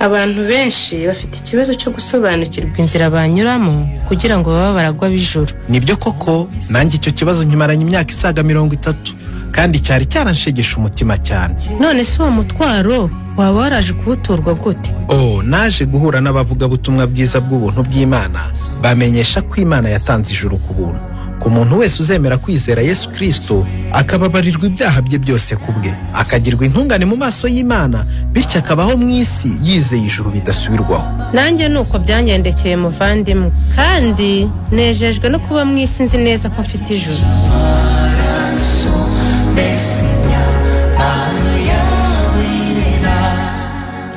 Abantu benshi bafite ikibazo cyo gusobanukirwa inzira banyuramo kugira ngo babe baragwa b'ijuru. Nibyo koko, nanjye icyo kibazo nkimaranye imyaka isaga 30, kandi cyari cyaranshegesha umutima cyane. None se uwo mutwaro waba waraje kuwuturwa gute? Oh, naje guhura n'abavugabutumwa bwiza bw'ubuntu bw'Imana, bamenyesha ko Imana yatanze ijuru ku buntu ku muntu wese uzemera kwizera Yesu Kristo, akababarirwa ibyaha bye byose ku bwe, akagirwa intungane mu maso y'Imana, bityo akabaho mu isi yizeye ijuru bidasubirwaho. Nanjye nuko byangendekeye muvandimwe, kandi nejejwe no kuba mu isi nzi neza ko mfite ijuru.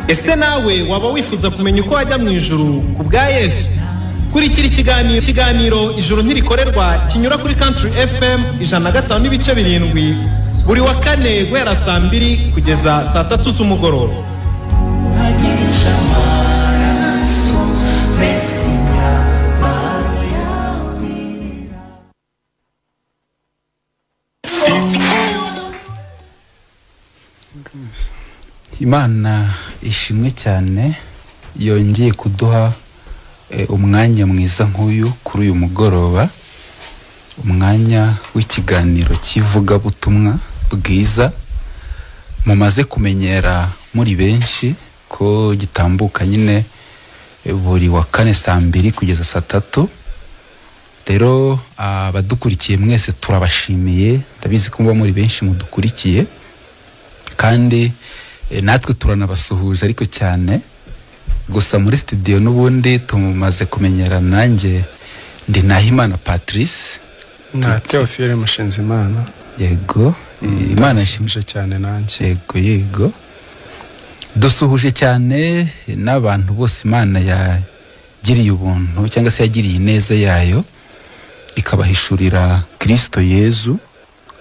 Ese nawe waba wifuza kumenya uko wajya mu ijuru ku bwa Yesu? Kurikira ikiganiro Ijuru Ntirikorerwa kinyura kuri Country FM 105.7 buri wa kane guhera saa 2 kugeza saa 3 z'umugoroba. Imana ishimwe cyane yongeye kuduha umwanya mwiza nk'uyu kuri uyu mugoroba, umwanya w'ikiganiro cy'ivugabutumwa bwiza mumaze kumenyera muri benshi ko gitambuka nyine buri wa kane saa 2 kugeza saa 3. Rero abadukurikiye mwese turabashimiye, ndabizi ko muba muri benshi mudukurikiye, kandi natwe turanabasuhuje ariko cyane. Gusa muri studio n'ubundi tumaze kumenyera, nanjye ndi Nahimana Patrice na Theophile Mushinzimana. Yego, Imana ishimije cyane nanjye. Yego yego, dusuhuje cyane n'abantu bose Imana yagiriye ubuntu cyangwa se yagiriye ineza yayo ikabahishurira Kristo Yezu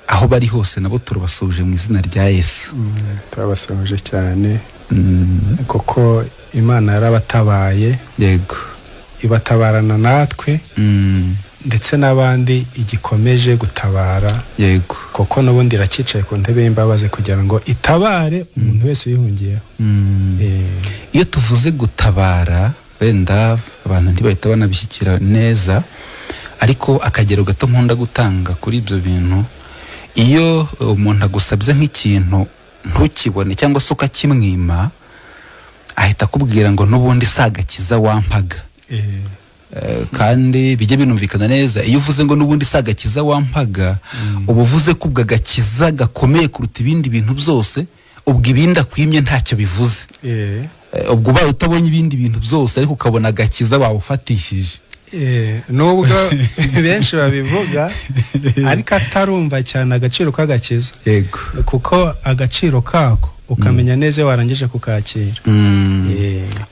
aho bari hose, nabo turabasuhuje mu izina rya Yesu. Turabasuhuje cyane kuko Imana yarabatabaye. Yego, ibatabarana natwe ndetse n'abandi igikomeje gutabara. Yego, kuko n'ubundi iracicaye ku ntebe y'imbabazi kugira ngo itabare umuntu wese uyihungiyeho. Iyo tuvuze gutabara wenda abantu ntibahita banabishyikira neza, ariko akagero gato nkunda gutanga kuri ibyo bintu, iyo umuntu agusabye nk'ikintu ntukibone cyangwa se ukakimwima, ahita akubwira ngo n'ubundi sagakiza wampaga. Kandi bijye binumvikana neza, iyo uvuze ngo n'ubundi sagakiza wampaga, uba uvuze ko ubwo agakiza gakomeye kuruta ibindi bintu byose, ubwo ibindi akwimye ntacyo bivuze. Ubwo ubaye utabonye ibindi bintu byose ariko ukabona agakiza wawufatishije. Nubwo benshi babivuga ariko atarumva cyane agaciro k'agakiza. Yego, kuko agaciro kako ukamenya neza warangije kukakira.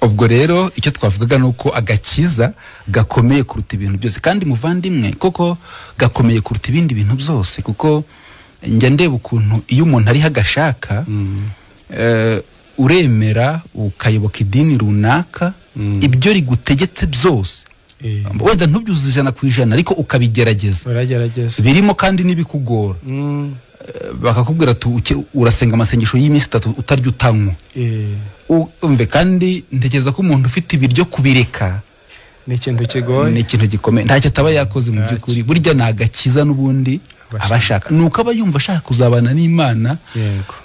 Ubwo rero icyo twavugaga nuko agakiza gakomeye kuruta ibintu byose, kandi muvandimwe koko gakomeye kuruta ibindi bintu byose, kuko njya ndeba ukuntu iyo umuntu ari hagashaka uremera ukayoboka idini runaka, ibyo rigutegetse byose wenda ntubyuzuze 100% ariko ukabigerageza, uragerageza, birimo kandi n'ibikugora. Bakakubwira urasenga amasengesho y'iminsi 3 utarya utanywa. Umve, kandi ntekereza ko umuntu ufite ibiryo kubireka ni ikintu kigoye, ni ikintu gikomeye, ntacyo ataba yakoze mu by'ukuri. Burya ni agakiza n'ubundi abashaka, nuko aba yumva ashaka kuzabana n'Imana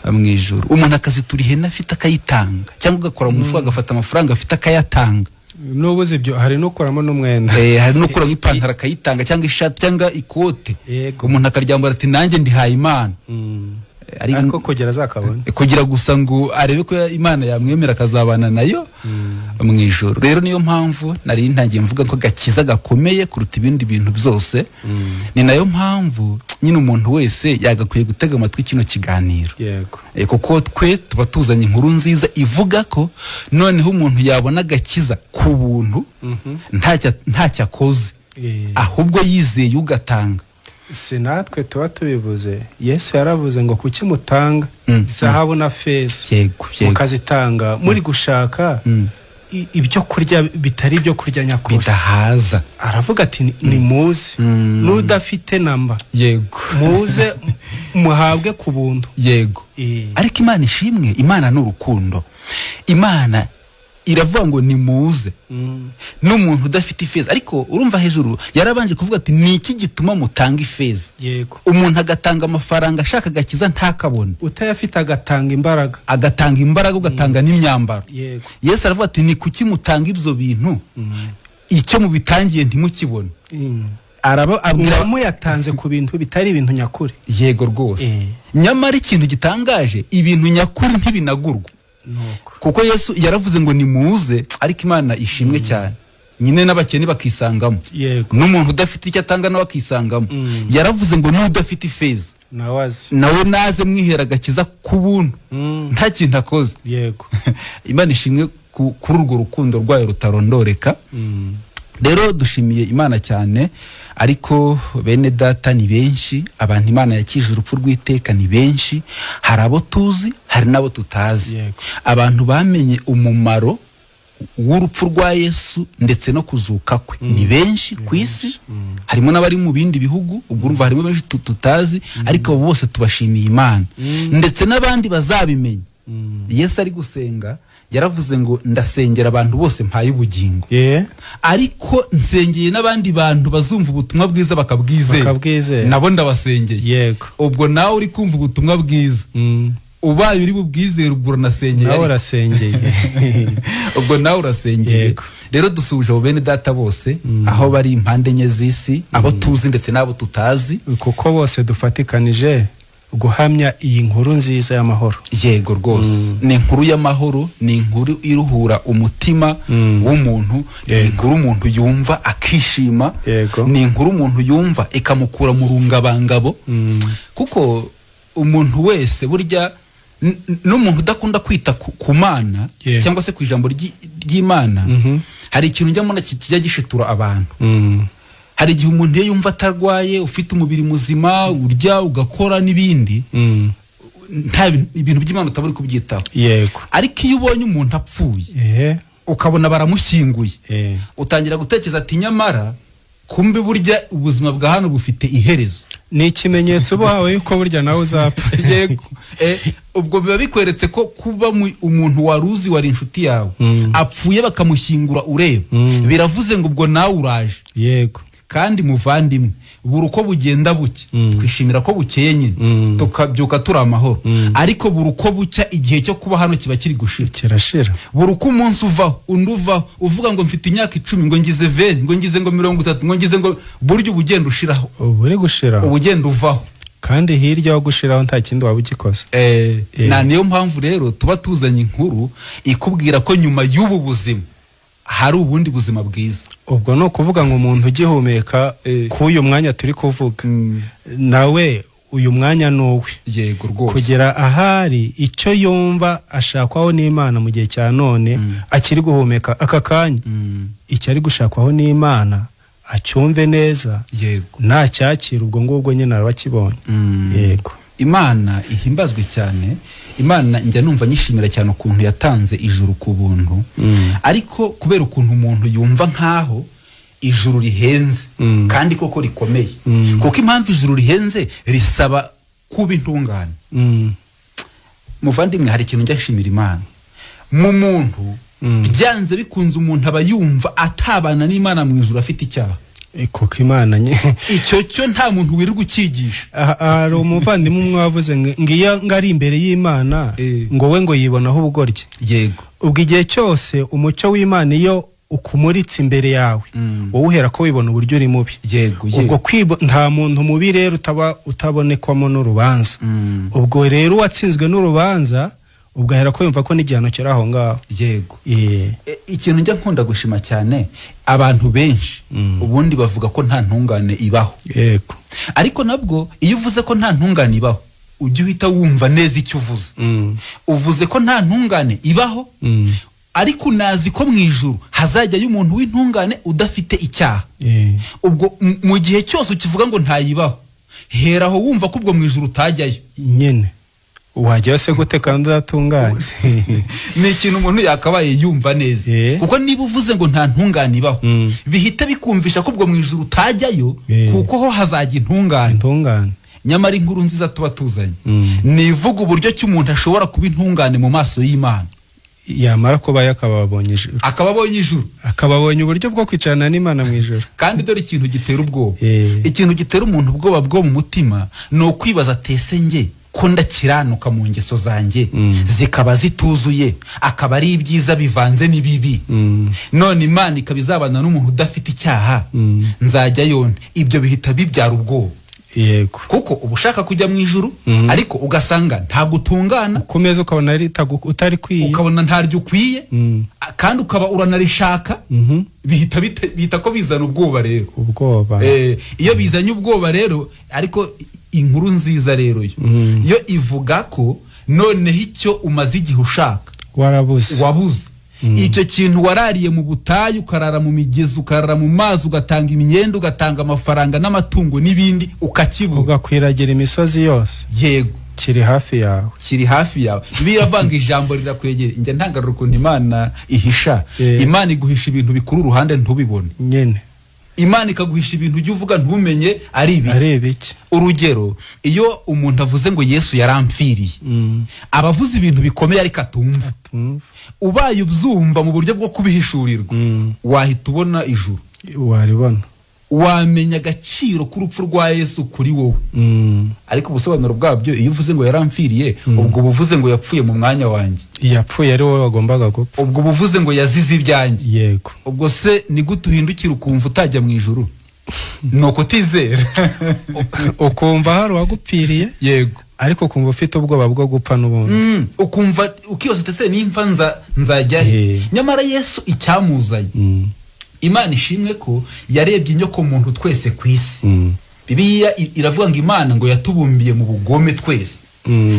mu ijuru. Umuntu akazitura ihene afite akayitanga, cyangwa agakora mu mufuka agafata amafaranga afite akayatanga. Nubuze ibyo hari nukuramo n'umwenda, hari nukuramo ipantaro akayitanga, cyangwa ishati cyangwa ikote, umuntu akaryambara ati nanjye ndihaye Imana. Ariko kugira azakabona, kugira gusa ngo arebe ko Imana yamwemera akazabana nayo mu ijuru. Rero niyo mpamvu nari ntangiye mvuga ko gakiza gakomeye kuruta ibindi bintu byose. Ni nayo mpamvu nyine umuntu wese yagakwiye gutega amatwi kino kiganiro. Yego, kuko twe tuba tuzanye inkuru nziza ivuga ko noneho umuntu yabona gakiza ku buntu ntacyo akoze, ahubwo yizeye ugatanga. Si natwe tuba tubivuze, Yesu yaravuze ngo kuki mutanga zahabu na feza mukazitanga muri gushaka ibyo kurya bitari ibyo kurya nyakuri bidahaza. Aravuga ati ni muze n'udafite namba, yego, muze muhabwe ku buntu. Yego, ariko Imana ishimwe, Imana ni urukundo. Imana Iravuga ngo nimuze n'umuntu udafite ifeza. Ariko urumva hejuru yarabanje kuvuga ati ni iki gituma mutanga ifeza? Yego. Umuntu agatanga amafaranga ashaka agakiza ntakabone, utayafite agatanga imbaraga, agatanga imbaraga, ugatanga n'imyambaro. Yego. Yesu aravuga ati ni kuki mutanga ibyo bintu, icyo mubitangiye ntimukibone? Araba muyatanze ku bintu bitari ibintu nyakuri. Yego rwose. Nyamara ikintu gitangaje, ibintu nyakuri ntibinagurwa. Kuko Yesu yaravuze ngo nimuze, ariko Imana ishimwe cyane nyine n'abakene bakisangamo, n'umuntu udafite icyo atanga nawe akisangamo. Yaravuze ngo n'udafite ifeza nawe naze mwihera agakiza ku buntu, nta kintu akoze. Yego. Imana ishimwe kuri urwo rukundo rwayo rutarondoreka. Rero dushimiye Imana cyane. Ariko bene data ni benshi, abantu Imana yakije urupfu rw'iteka ni benshi. Hari abo tuzi, hari n'abo tutazi. Abantu bamenye umumaro w'urupfu rwa Yesu ndetse no kuzuka kwe ni benshi ku isi. Harimo n'abari mu bindi bihugu, ubwo urumva harimo benshi tutazi, ariko abo bose tubashimiye Imana. Ndetse n'abandi bazabimenya. Yesu ari gusenga yaravuze ngo ndasengera abantu bose mpaye ubugingo, ariko nsengeye n'abandi bantu bazumva ubutumwa bwiza bakabwizera, nabo ndabasengeye. Yego. Ubwo nawe uri kumva ubutumwa bwiza, ubaye uri bubwizere, ubwo uranasengeye, nawe urasengeye. Ubwo nawe urasengeye. Rero dusubije abo bene data bose aho bari impande enye z'isi, abo tuzi ndetse n'abo tutazi, kuko bose dufatikanije guhamya iyi nkuru nziza y'amahoro. Yego rwose. Ni inkuru y'amahoro, ni inkuru iruhura umutima w'umuntu, ni inkuru umuntu yumva akishima, ni inkuru umuntu yumva ikamukura mu rungabangabo. Kuko umuntu wese burya, n'umuntu udakunda kwita ku Mana cyangwa se ku ijambo ry'Imana, hari ikintu njya mbona kijya gishitura abantu. Hari igihe umuntu iyo yumva atarwaye, ufite umubiri muzima, urya ugakora n'ibindi, nta ibintu by'Imana utaburi kubyitaho. Yego. Ariko iyo ubonye umuntu apfuye, ukabona baramushyinguye, utangira gutekereza ati nyamara kumbe burya ubuzima bwa hano bufite iherezo. Ni ikimenyetso uba yuko burya nawe uzapfa. Yego. Ubwo biba bikweretse ko kuba umuntu waruzi wari inshuti yawe apfuye bakamushyingura ureba, biravuze ngo ubwo nawe uraje. Yego. Kandi muvandimwe, buri uko bugenda bucya twishimira ko bukeye nyine, tukabyuka turi amahoro. Ariko buri uko bucya igihe cyo kuba hano kiba kiri gushira, kirashira. Buri uko umunsi uvaho undi uvaho, uvuga ngo mfite imyaka 10, ngo ngize 20, ngo ngize ngo 30, ngo ngize ngo, burya ubugenda ushiraho, uburi gushira, ubugenda uvaho. Kandi hirya yo gushiraho nta kindi waba ugikoze. Na niyo mpamvu rero tuba tuzanye inkuru ikubwira ko nyuma y'ubu buzima hari ubundi buzima bwiza. Ubwo ni ukuvuga ngo umuntu ugihumeka k'uyu mwanya turi kuvuga, nawe uyu mwanya ni uwe. Yego rwose. Kugera ahari icyo yumva ashakwaho n'Imana mu gihe cya none, akiri guhumeka aka kanya, icyo ari gushakwaho n'Imana acyumve neza. Yego. Nacyakira ubwo ngubwo nyine araba akibonye. Yego. Imana ihimbazwe cyane. Imana njya numva nyishimira cyane ukuntu yatanze ijuru ku buntu. Ariko kubera ukuntu umuntu yumva nkaho ijuru rihenze, kandi koko rikomeye. Kuko impamvu ijuru rihenze risaba kuba intungane. Muvandimwe, hari ikintu njya nshimira Imana. Mu muntu byanze bikunze umuntu aba yumva atabana n'Imana mu ijuru afite icyaha. Kuko Imana icyo cyo nta muntu wirirwa ukigisha. Hari umuvandimwe umwe wavuze ngo iyo ngari imbere y'Imana ngo we ngo yibonaho ubugoryi. Yego. Ubwo igihe cyose umucyo w'Imana iyo ukumuritse imbere yawe, wowe uhera ko wibona uburyo uri mubi. Yego. Ubwo nta muntu mubi rero utabonekwamo n'urubanza. Ubwo rero uwatsinzwe n'urubanza ubwo ahera ko yumva ko n'igihano kiri aho ngaho. Yego. Ikintu njya nkunda gushima cyane, abantu benshi ubundi bavuga ko nta ntungane ibaho. Yego. Ariko nabwo iyo uvuze ko nta ntungane ibaho, ujye uhita wumva neza icyo uvuze. Uvuze ko nta ntungane ibaho, ariko unazi ko mu ijuru hazajyayo umuntu w'intungane udafite icyaha. Ubwo mu gihe cyose ukivuga ngo ntayibaho, heraho wumva ko ubwo mu ijuru utajyayo nyine. Wajya se gute kandi udatunganye? Ni ikintu umuntu yakabaye yumva neza. Kuko niba uvuze ngo nta ntungane ibaho, bihita bikumvisha ko ubwo mu ijuru utajyayo, kuko ho hazajya intungane. Nyamara inkuru nziza tuba tuzanye ni ivuga uburyo ki umuntu ashobora kuba intungane mu maso y'Imana. Yamara kubayo akaba abonye ijuru, akaba abonye ijuru, akaba abonye uburyo bwo kwicarana n'Imana mu ijuru. Kandi dore ikintu gitera ubwoba, ikintu gitera umuntu ubwoba bwo mu mutima ni ukwibaza tese nge ko ndakiranuka mu ngeso zanjye zikaba zituzuye, akaba ari ibyiza bivanze n'ibibi, none Imana ikaba izabana n'umuntu udafite icyaha, nzajya yone. Ibyo bihita bibyara ubwoba. Yego, kuko uba ushaka kujya mu ijuru, ariko ugasanga ntabwo utungana, ukomeza ukabona utari kwiye, ukabona ntaryo ukwiye, kandi ukaba uranarishaka. Bihita ko bizana ubwoba rero. Ubwoba iyo bizanye ubwoba rero, ariko inkuru nziza rero yo ivuga ko noneho icyo umaze igihe ushaka warabuze, wabuze. Icyo kintu warariye mu butayu, ukarara mu migezi, ukarara mu mazi, ugatanga imyenda, ugatanga amafaranga n'amatungo n'ibindi, ukakibura, ugakwiragira imisozi yose. Yego, kiri hafi yawe, kiri hafi yawe. Biravanga ijambo rirakwegera. Njye ntangarura ukuntu Imana ihisha. Imana iguhisha ibintu bikuru uruhande ntubibone nyene. Imana ikaguhisha ibintu ujya uvuga ntumenye ari ibiki. Urugero, iyo umuntu avuze ngo Yesu yarampfiriye, aba avuze ibintu bikomeye ariko atumva. Ubaye ubyumva mu buryo bwo kubihishurirwa, wahita ubona ijuru, waribona, wamenya agaciro k'urupfu rwa Yesu kuri wowe. Ariko ubusobanuro bwabyo, iyo uvuze ngo yarampfiriye, ubwo buvuze ngo yapfuye mu mwanya wanjye, yapfuye ari wowe wagombaga gupfa, ubwo buvuze ngo yazize ibyanjye. Yego, ubwo se ni gute uhindukira ukumva utajya mu ijuru? Nuko utizera, ukumva hari uwagupfiriye. Yego, ariko ukumva ufite ubwoba bwo gupfa n'ubundi, ukumva ukibaza ese nimfa nzajya he? Nyamara Yesu icyamuzanye, Imana ishimwe ko yarebye inyoko muntu twese ku isi. Bibiliya iravuga ngo Imana ngo yatubumbiye mu bugome twese.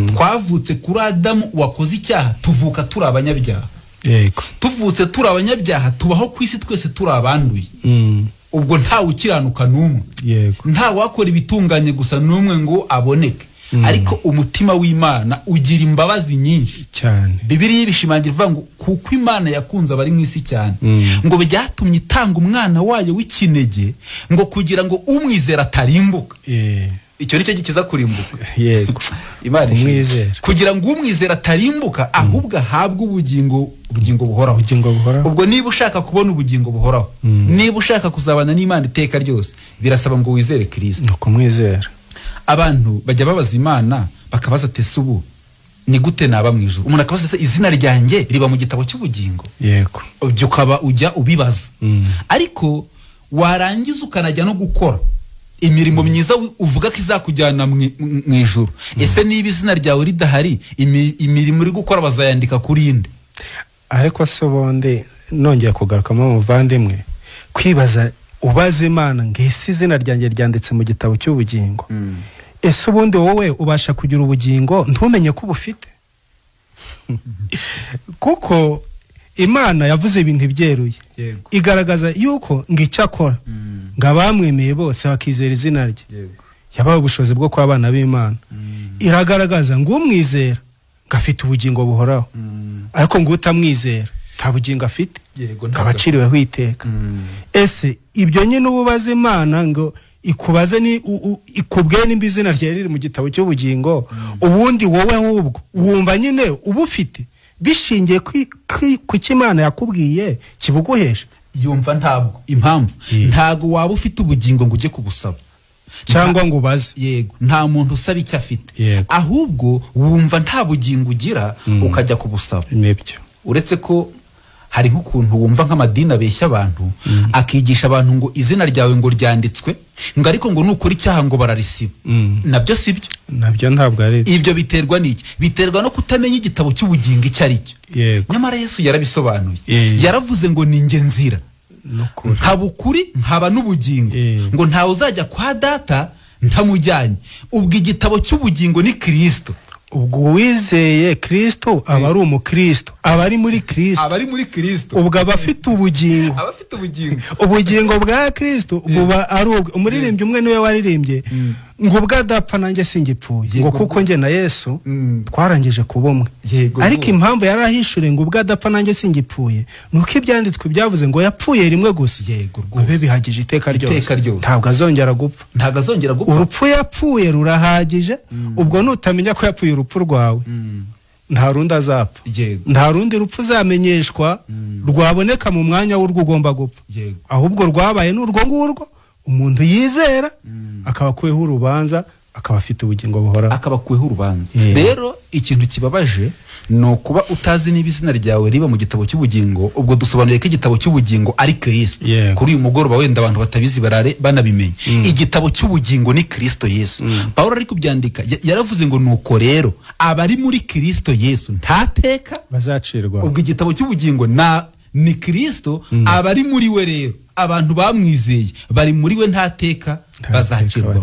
Twavutse kuri Adamu wakoze icyaha, tuvuka turi abanyabyaha. Yego, tuvutse turi abanyabyaha, tubaho ku isi twese turi abanduye. Ubwo ntawe ukiranuka n'umwe. Yego, nta wakora ibitunganye gusa n'umwe ngo aboneke. Ariko umutima w'Imana ugira imbabazi nyinshi cyane. Bibiliya ibishimangira ivuga ngo kuko Imana yakunze abari mu isi cyane, ngo byatumye itanga umwana wayo w'ikinege, ngo kugira ngo umwizera atarimbuka. Icyo nicyo gikiza kurimbuka. Yego, Imana umwizera, kugira ngo umwizera atarimbuka, ahubwo ahabwe ubugingo buhoraho. Ubugingo buhoraho. Ubwo niba ushaka kubona ubugingo buhoraho, niba ushaka kuzabana n'Imana iteka ryose, birasaba ngo wizere Kristo. Kumwizera. Abantu bajya babaza Imana bakabaza ati ubu ni gute naba mu ijuru? Umuntu akabaza se izina ryanjye riba mu gitabo cy'ubugingo? Yego, ibyo ukaba ujya ubibaza. Ariko warangiza ukanajya no gukora imirimo myiza uvuga ko izakujyana mu ijuru. Ese niba izina ryawe ridahari, imirimo uri gukora bazayandika kuri inde? Ariko se ubundi nongeye kugarukamo muvandimwe, kwibaza ubaza Imana ngo ese izina ryanjye ryanditse mu gitabo cy'ubugingo? Ese ubundi wowe ubasha kugira ubugingo ntumenye ko ubufite? Kuko Imana yavuze ibintu byeruye, igaragaza yuko ngo icyo akora, ngo abamwemeye bose bakizera izina rye, yabaye ubushobozi bwo kuba abana b'Imana. Iragaragaza ngo umwizera ngo afite ubugingo buhoraho, ariko ngo utamwizera nta bugingo afite, akaba aciriweho iteka. Ese ibyo nyine ububaza Imana ngo ikubaze ni ikubwiye nimba izina rye riri mu gitabo cy'ubugingo, ubundi wowe ahubwo wumva nyine ubufite bishingiye ku cyo Imana yakubwiye kibuguhesha? Yumva ntabwo impamvu ntabwo waba ufite ubugingo ngo ujye kubusaba cyangwa ngo ubaze. Yego, nta muntu usaba icyo afite, ahubwo wumva nta bugingo ugira ukajya kubusaba. Nibyo. Uretse ko hari nk'ukuntu wumva nk'amadini abeshya abantu, akigisha abantu ngo izina ryawe ngo ryanditswe, ngo ariko ngo nukora icyaha ngo bararisiba. Nabyo sibyo, nabyo ntabwo ari ibyo. Biterwa n'iki? Biterwa no kutamenya igitabo cy'ubugingo icyo ari cyo. Nyamara Yesu yarabisobanuye, yaravuze ngo ni njye nzira, nkaba ukuri, nkaba n'ubugingo, ngo ntawe uzajya kwa data ntamujyanye. Ubwo igitabo cy'ubugingo ni Kristo. Ubwo uwizeye Kristo aba ari umukristo, aba ari muri Kristo, aba ari muri Kristo. Ubwo aba afite ubugingo, aba afite ubugingo. Ubugingo bwa Kristo buba ari ubwo. Umuririmbyi umwe niwe waririmbye ngo ubwo adapfa nanjye singipfuye, ngo kuko njye na Yesu twarangije kuba umwe. Ariko impamvu yarahishuriye ngo ubwo adapfa nanjye singipfuye, nuko ibyanditswe byavuze ngo yapfuye rimwe gusa, ngo bibe bihagije iteka ryose, ntabwo azongera gupfa, ntabwo azongera gupfa. Urupfu yapfuye rurahagije. Ubwo nutamenya ko yapfuye urupfu rwawe, Nta rundi azapfa, nta rundi rupfu uzamenyeshwa rwaboneka mu mwanya w'urwo ugomba gupfa, ahubwo rwabaye n'urwo ngurwo umuntu yizera akaba akuweho urubanza, akaba afite ubugingo buhoraho, akaba akuweho urubanza. Rero ikintu kibabaje ni ukuba utazi niba izina ryawe riba mu gitabo cy'ubugingo. Ubwo dusobanuye ko igitabo cy'ubugingo ari Kristo. Kuri uyu mugoroba wenda abantu batabizi barare banabimenye. Igitabo cy'ubugingo ni Kristo Yesu. Pawulo ari kubyandika yaravuze ngo nuko rero abari muri Kristo Yesu ntateka bazacirwa. Ubwo igitabo cy'ubugingo ni Kristo, abari muri we rero abantu bamwizeye bari muri we ntateka bazacirwa.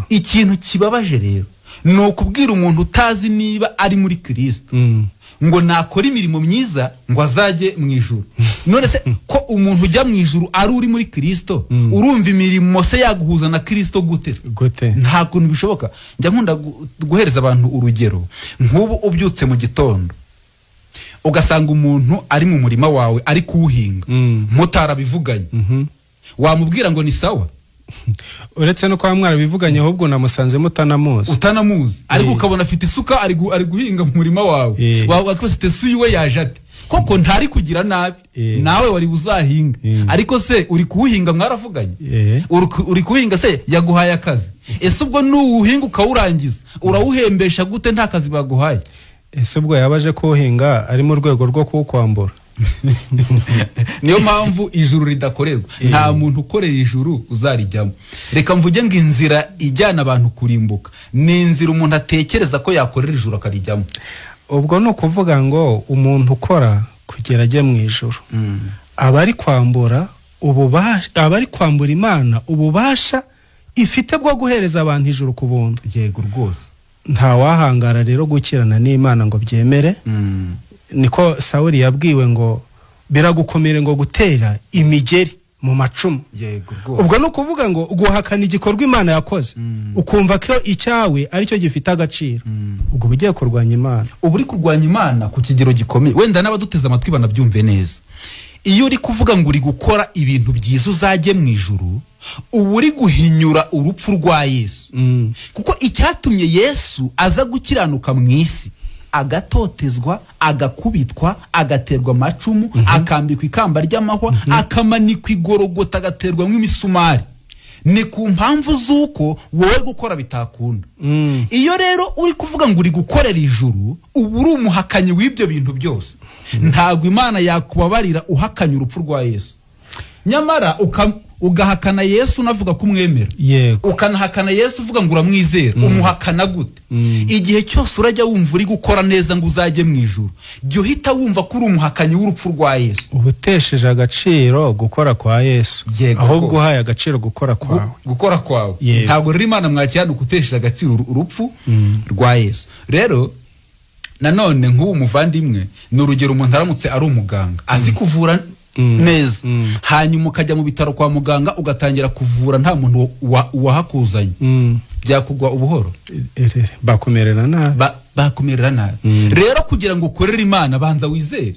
Ikintu kibabaje rero ni ukubwira umuntu utazi niba ari muri Kristo ngo nakora imirimo myiza ngo azajye mu ijuru. None se ko umuntu ujya mu ijuru ari uri muri Kristo, urumva imirimo se yaguhuza na Kristo gute? Nta kuntu bishoboka. Njya nkunda guhereza abantu urugero, nk'ubu ubyutse mu gitondo ugasanga umuntu ari mu murima wawe ari kuwuhinga, mutarabivuganye, wamubwira ngo ni sawa? Uretse no kwa mwarabivuganye, ahubwo namusanze mutanamuzi, ariko ukabona afite isuka ari guhinga mu murima wawe, wakwese suyiwe yaje ate koko ntari kugira nabi, nawe wari buzahinga, ariko se uri kuwuhinga mwaravuganye? Uri kuhinga se yaguhaye akazi? Ese ubwo nuwuhinga ukawurangiza urawuhembesha gute nta kazi baguhaye? Ese ubwo yabaje kuwuhinga ari mu rwego rwo kuwukwambura? Niyo mpamvu ijuru ridakorerwa. Nta muntu ukorera ijuru uzarijyamo. Reka mvuge ngo inzira ijyana abantu kurimbuka ni inzira umuntu atekereza ko yakorera ijuru akarijyamo. Ubwo ni ukuvuga ngo umuntu ukora kugera ajye mu ijuru aba ari kwambura ububasha, aba ari kwambura Imana ububasha ifite bwo guhereza abantu ijuru ku buntu. Yego rwose. Nta wahangara rero gukirana n'Imana ngo byemere. Niko Sawuli yabwiwe ngo biragukomere ngo gutera imigeri mu macumu. Ubwo no kuvuga ngo guhakana igikorwa Imana yakoze, ukumva ko icyawe aricyo gifite agaciro, ubwo bugiye kurwanya Imana. Ubu uri kurwanya Imana ku kigero gikomeye. Wenda n'abaduteze amatwi banabyumve neza. Iyo uri kuvuga ngo uri gukora ibintu byiza uzajye mu ijuru, ubu uri guhinyura urupfu rwa Yesu. Kuko icyatumye Yesu aza gukiranuka mu isi, agatotezwa, agakubitwa, agaterwa amacumu, akambikwa ikamba ry'amahwa, akamanikwa igorogota, agaterwa nk'imisumari, ni ku mpamvu z'uko wowe gukora bitakunda. Iyo rero uri kuvuga ngo uri gukorera ijuru, ubu uri umuhakanyi w'ibyo bintu byose. Ntabwo Imana yakubabarira uhakanye urupfu rwa Yesu. Nyamara ugahakana Yesu unavuga ko umwemera, ukanahakana Yesu uvuga ngo uramwizera, umuhakana gute? Igihe cyose urajya wumva uri gukora neza ngo uzajye mu ijuru, jya uhita wumva ko uri umuhakanyi w'urupfu rwa Yesu. Ubutesheje agaciro gukora kwa Yesu, ahubwo uhaye agaciro gukora kwawe. Gukora kwawe. Ntabwo rero Imana mwakirana ukutesheje agaciro urupfu rwa Yesu. Rero nanone nk'ubu muvandimwe, ni urugero umuntu aramutse ari umuganga azi kuvura neza, hanyuma ukajya mu bitaro kwa muganga ugatangira kuvura nta muntu wahakuzanye, byakugwa ubuhoro, bakumerera nabi, bakumerera nabi. Rero kugira ngo ukorere Imana banza wizere.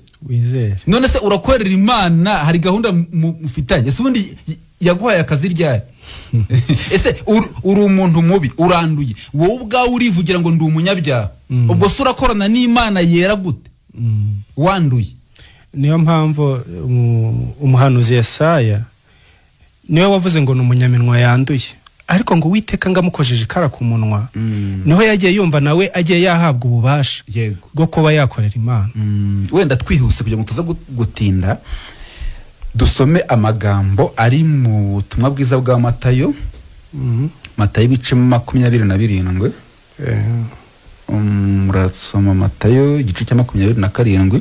None se urakorera Imana hari gahunda mufitanye? Ese ubundi yaguhaye akazi ryari? Ese uri umuntu mubi, uranduye, wowe ubwawe urivugira ngo ndi umunyabyaha, ubwo se urakorana n'Imana yera gute wanduye? Niyo mpamvu umuhanuzi Yesaya niwe wavuze ngo ni umunyaminwa yanduye, ariko ngo Uwiteka ngamukojeje ikara ku munwa, niho yagiye yumva nawe agiye yahabwa ububasha bwo kuba yakorera Imana. Wenda twihuse kugira ngo tuza gutinda, dusome amagambo ari mu butumwa bwiza bwa Matayo, Matayo ibice 27. Murasoma Matayo igice cya 27,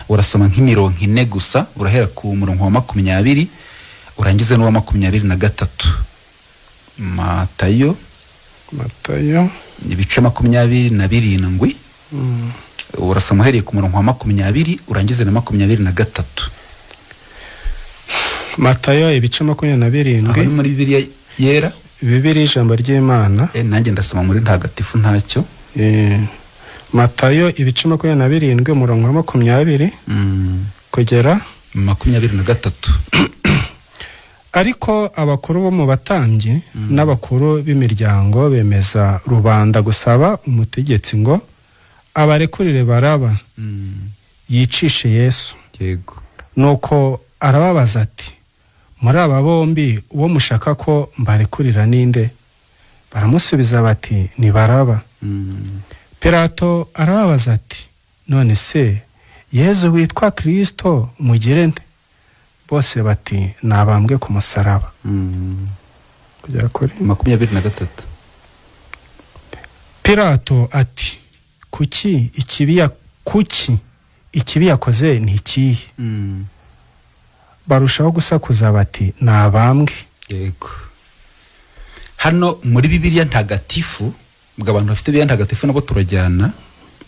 urasoma nk'imirongo ine gusa, urahera ku murongo wa 20 urangize n'uwa 23. Matayo ibice 27, urasoma uhereye ku murongo wa 20 urangize na 23. Matayo ibice 27. Aho muri Bibiliya yera, Bibiliya ijambo ry'Imana. Nanjye ndasoma muri ntagatifu ntacyo. Matayo ibice 27 umurongo wa 20 kugera 23. Ariko abakuru bo mu batambyi n'abakuru b'imiryango bemeza rubanda gusaba umutegetsi ngo Abarekurire Baraba, yicishe Yesu. Yego. Nuko arababaza ati, muri aba bombi uwo mushaka ko mbarekurira ninde? Baramusubiza bati, ni Baraba. Pilato arababaza ati, none se Yezu witwa Kristo mugire nde? Bose bati, nabambwe ku musaraba. Kugera kuri 23. Pilato ati, kuki ikibi yakoze ni ikihe? Barushaho gusakuza bati, nabambwe. Yego. Hano muri Bibiliya ntagatifu, ubwo abantu bafite Bibiliya ntagatifu nabo turajyana,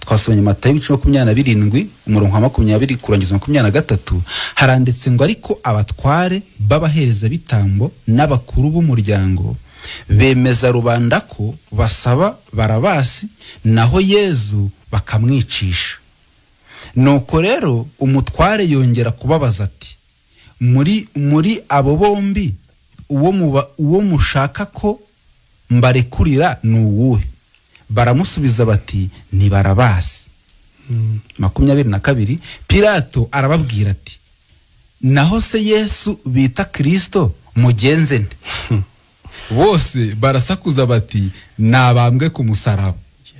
twasomye Matayo 27 umurongo wa 20 kurangiza 23, haranditse ngo ariko abatware b'abahereza bitambo n'abakuru b'umuryango bemeza rubanda ko basaba Barabasi, naho Yezu bakamwicisha. Nuko rero umutware yongera kubabaza ati, muri abo bombi uwo mushaka ko mbarekurira ni uwuhe? Baramusubiza bati, ni Barabasi. 22. Pilato arababwira ati, naho se Yesu bita Kristo mugenze nde? Bose barasakuza bati, nabambwe ku musaraba.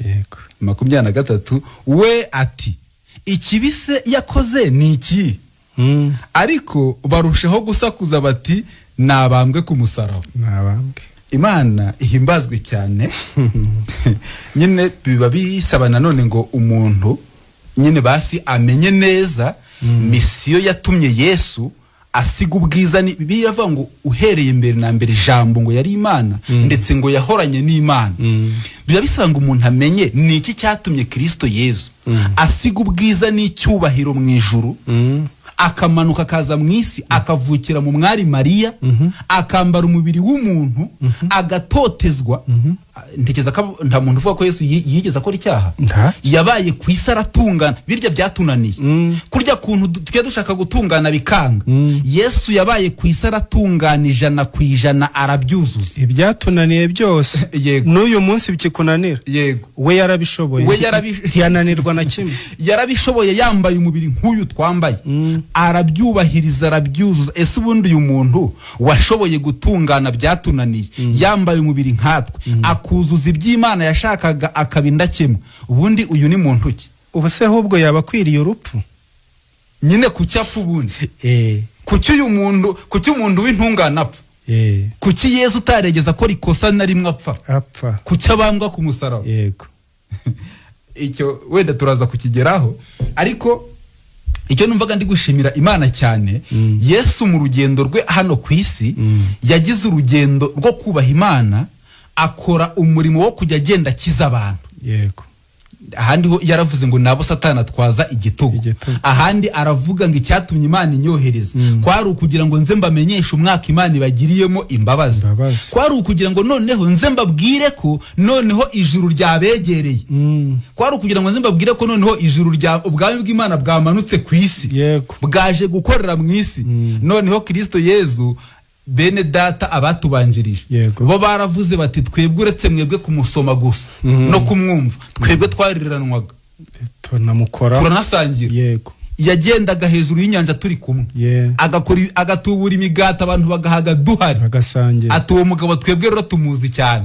Yego. 23. We ati, ikibi se yakoze ni iki? Ariko barushaho gusakuza bati, nabambwe ku musaraba. Nabambwe. Imana ihimbazwe cyane. Nyine biba bisaba nanone ngo umuntu nyine basi amenye neza misiyo yatumye Yesu asiga ubwiza. Ni Bibiliya iravuga ngo uhereye mbere na mbere ijambo ngo yari Imana, ndetse ngo yahoranye n'Imana. Biba bisaba ngo umuntu amenye ni iki cyatumye Kristo Yesu asiga ubwiza n'icyubahiro mu ijuru, akamanuka akaza mu isi, akavukira mu mwari Mariya, akambara umubiri w'umuntu, agatotezwa. Ntekereza ko nta muntu uvuga ko Yesu yigeze akora icyaha. Yabaye ku isi aratungana, birya byatunaniye. Kurya kuntu tujya dushaka gutungana bikanga. Yesu yabaye ku isi aratungana 100% arabyuzuza. Ibyatunaniye byose n'uyu munsi bikikunanira. Yego. We yarabishoboye. Ntiyananirwa na kimwe. Yarabishoboye yambaye umubiri nk'uyu twambaye. Arabyubahiriza, arabyuzuza. Ese ubundi uyu muntu washoboye gutungana byatunaniye, yambaye umubiri nkatwe, akuzuza iby'Imana yashakaga akaba indakemwa, ubundi uyu ni muntu ki? Ubu se ahubwo yaba akwiriye urupfu? Nyine kuki apfa ubundi? Kuki uyu muntu, kuki umuntu w'intungane apfa? Kuki Yesu utaregeza ko rikosa na rimwe apfa? Kuki abambwa ku musaraba? Yego. Icyo wenda turaza kukigeraho, ariko icyo numvaga ndi gushimira Imana cyane, Yesu mu rugendo rwe hano ku isi yagize urugendo rwo kubaha Imana, akora umurimo wo kujya agenda akiza abantu. Yego. Ahandi ho yaravuze ngo nabo Satani atwaza igitugu. Ahandi aravuga ngo icyatumye Imana inyohereza kwari ukugira ngo nze mbamenyeshe umwaka Imana ibagiriyemo imbabazi. Kwari ukugira ngo noneho nze mbabwire ko noneho ijuru ryabegereye. Kwari ukugira ngo nze mbabwire ko noneho ijuru rya ubwami bw'Imana bwamanutse ku isi. Yego. Bwaje gukorera mu isi. Noneho Kristo Yezu, bene data abatubanjirije bo baravuze bati, twebwe uretse mwebwe kumusoma gusa no kumwumva, twebwe twariranwaga, tunamukora, turanasangira. Yego. Yagendaga hejuru y'inyanja turi kumwe, agakora, agatubura imigati abantu bagahaga duhari, bagasangira. Ati uwo mugabo twebwe rero tumuzi cyane.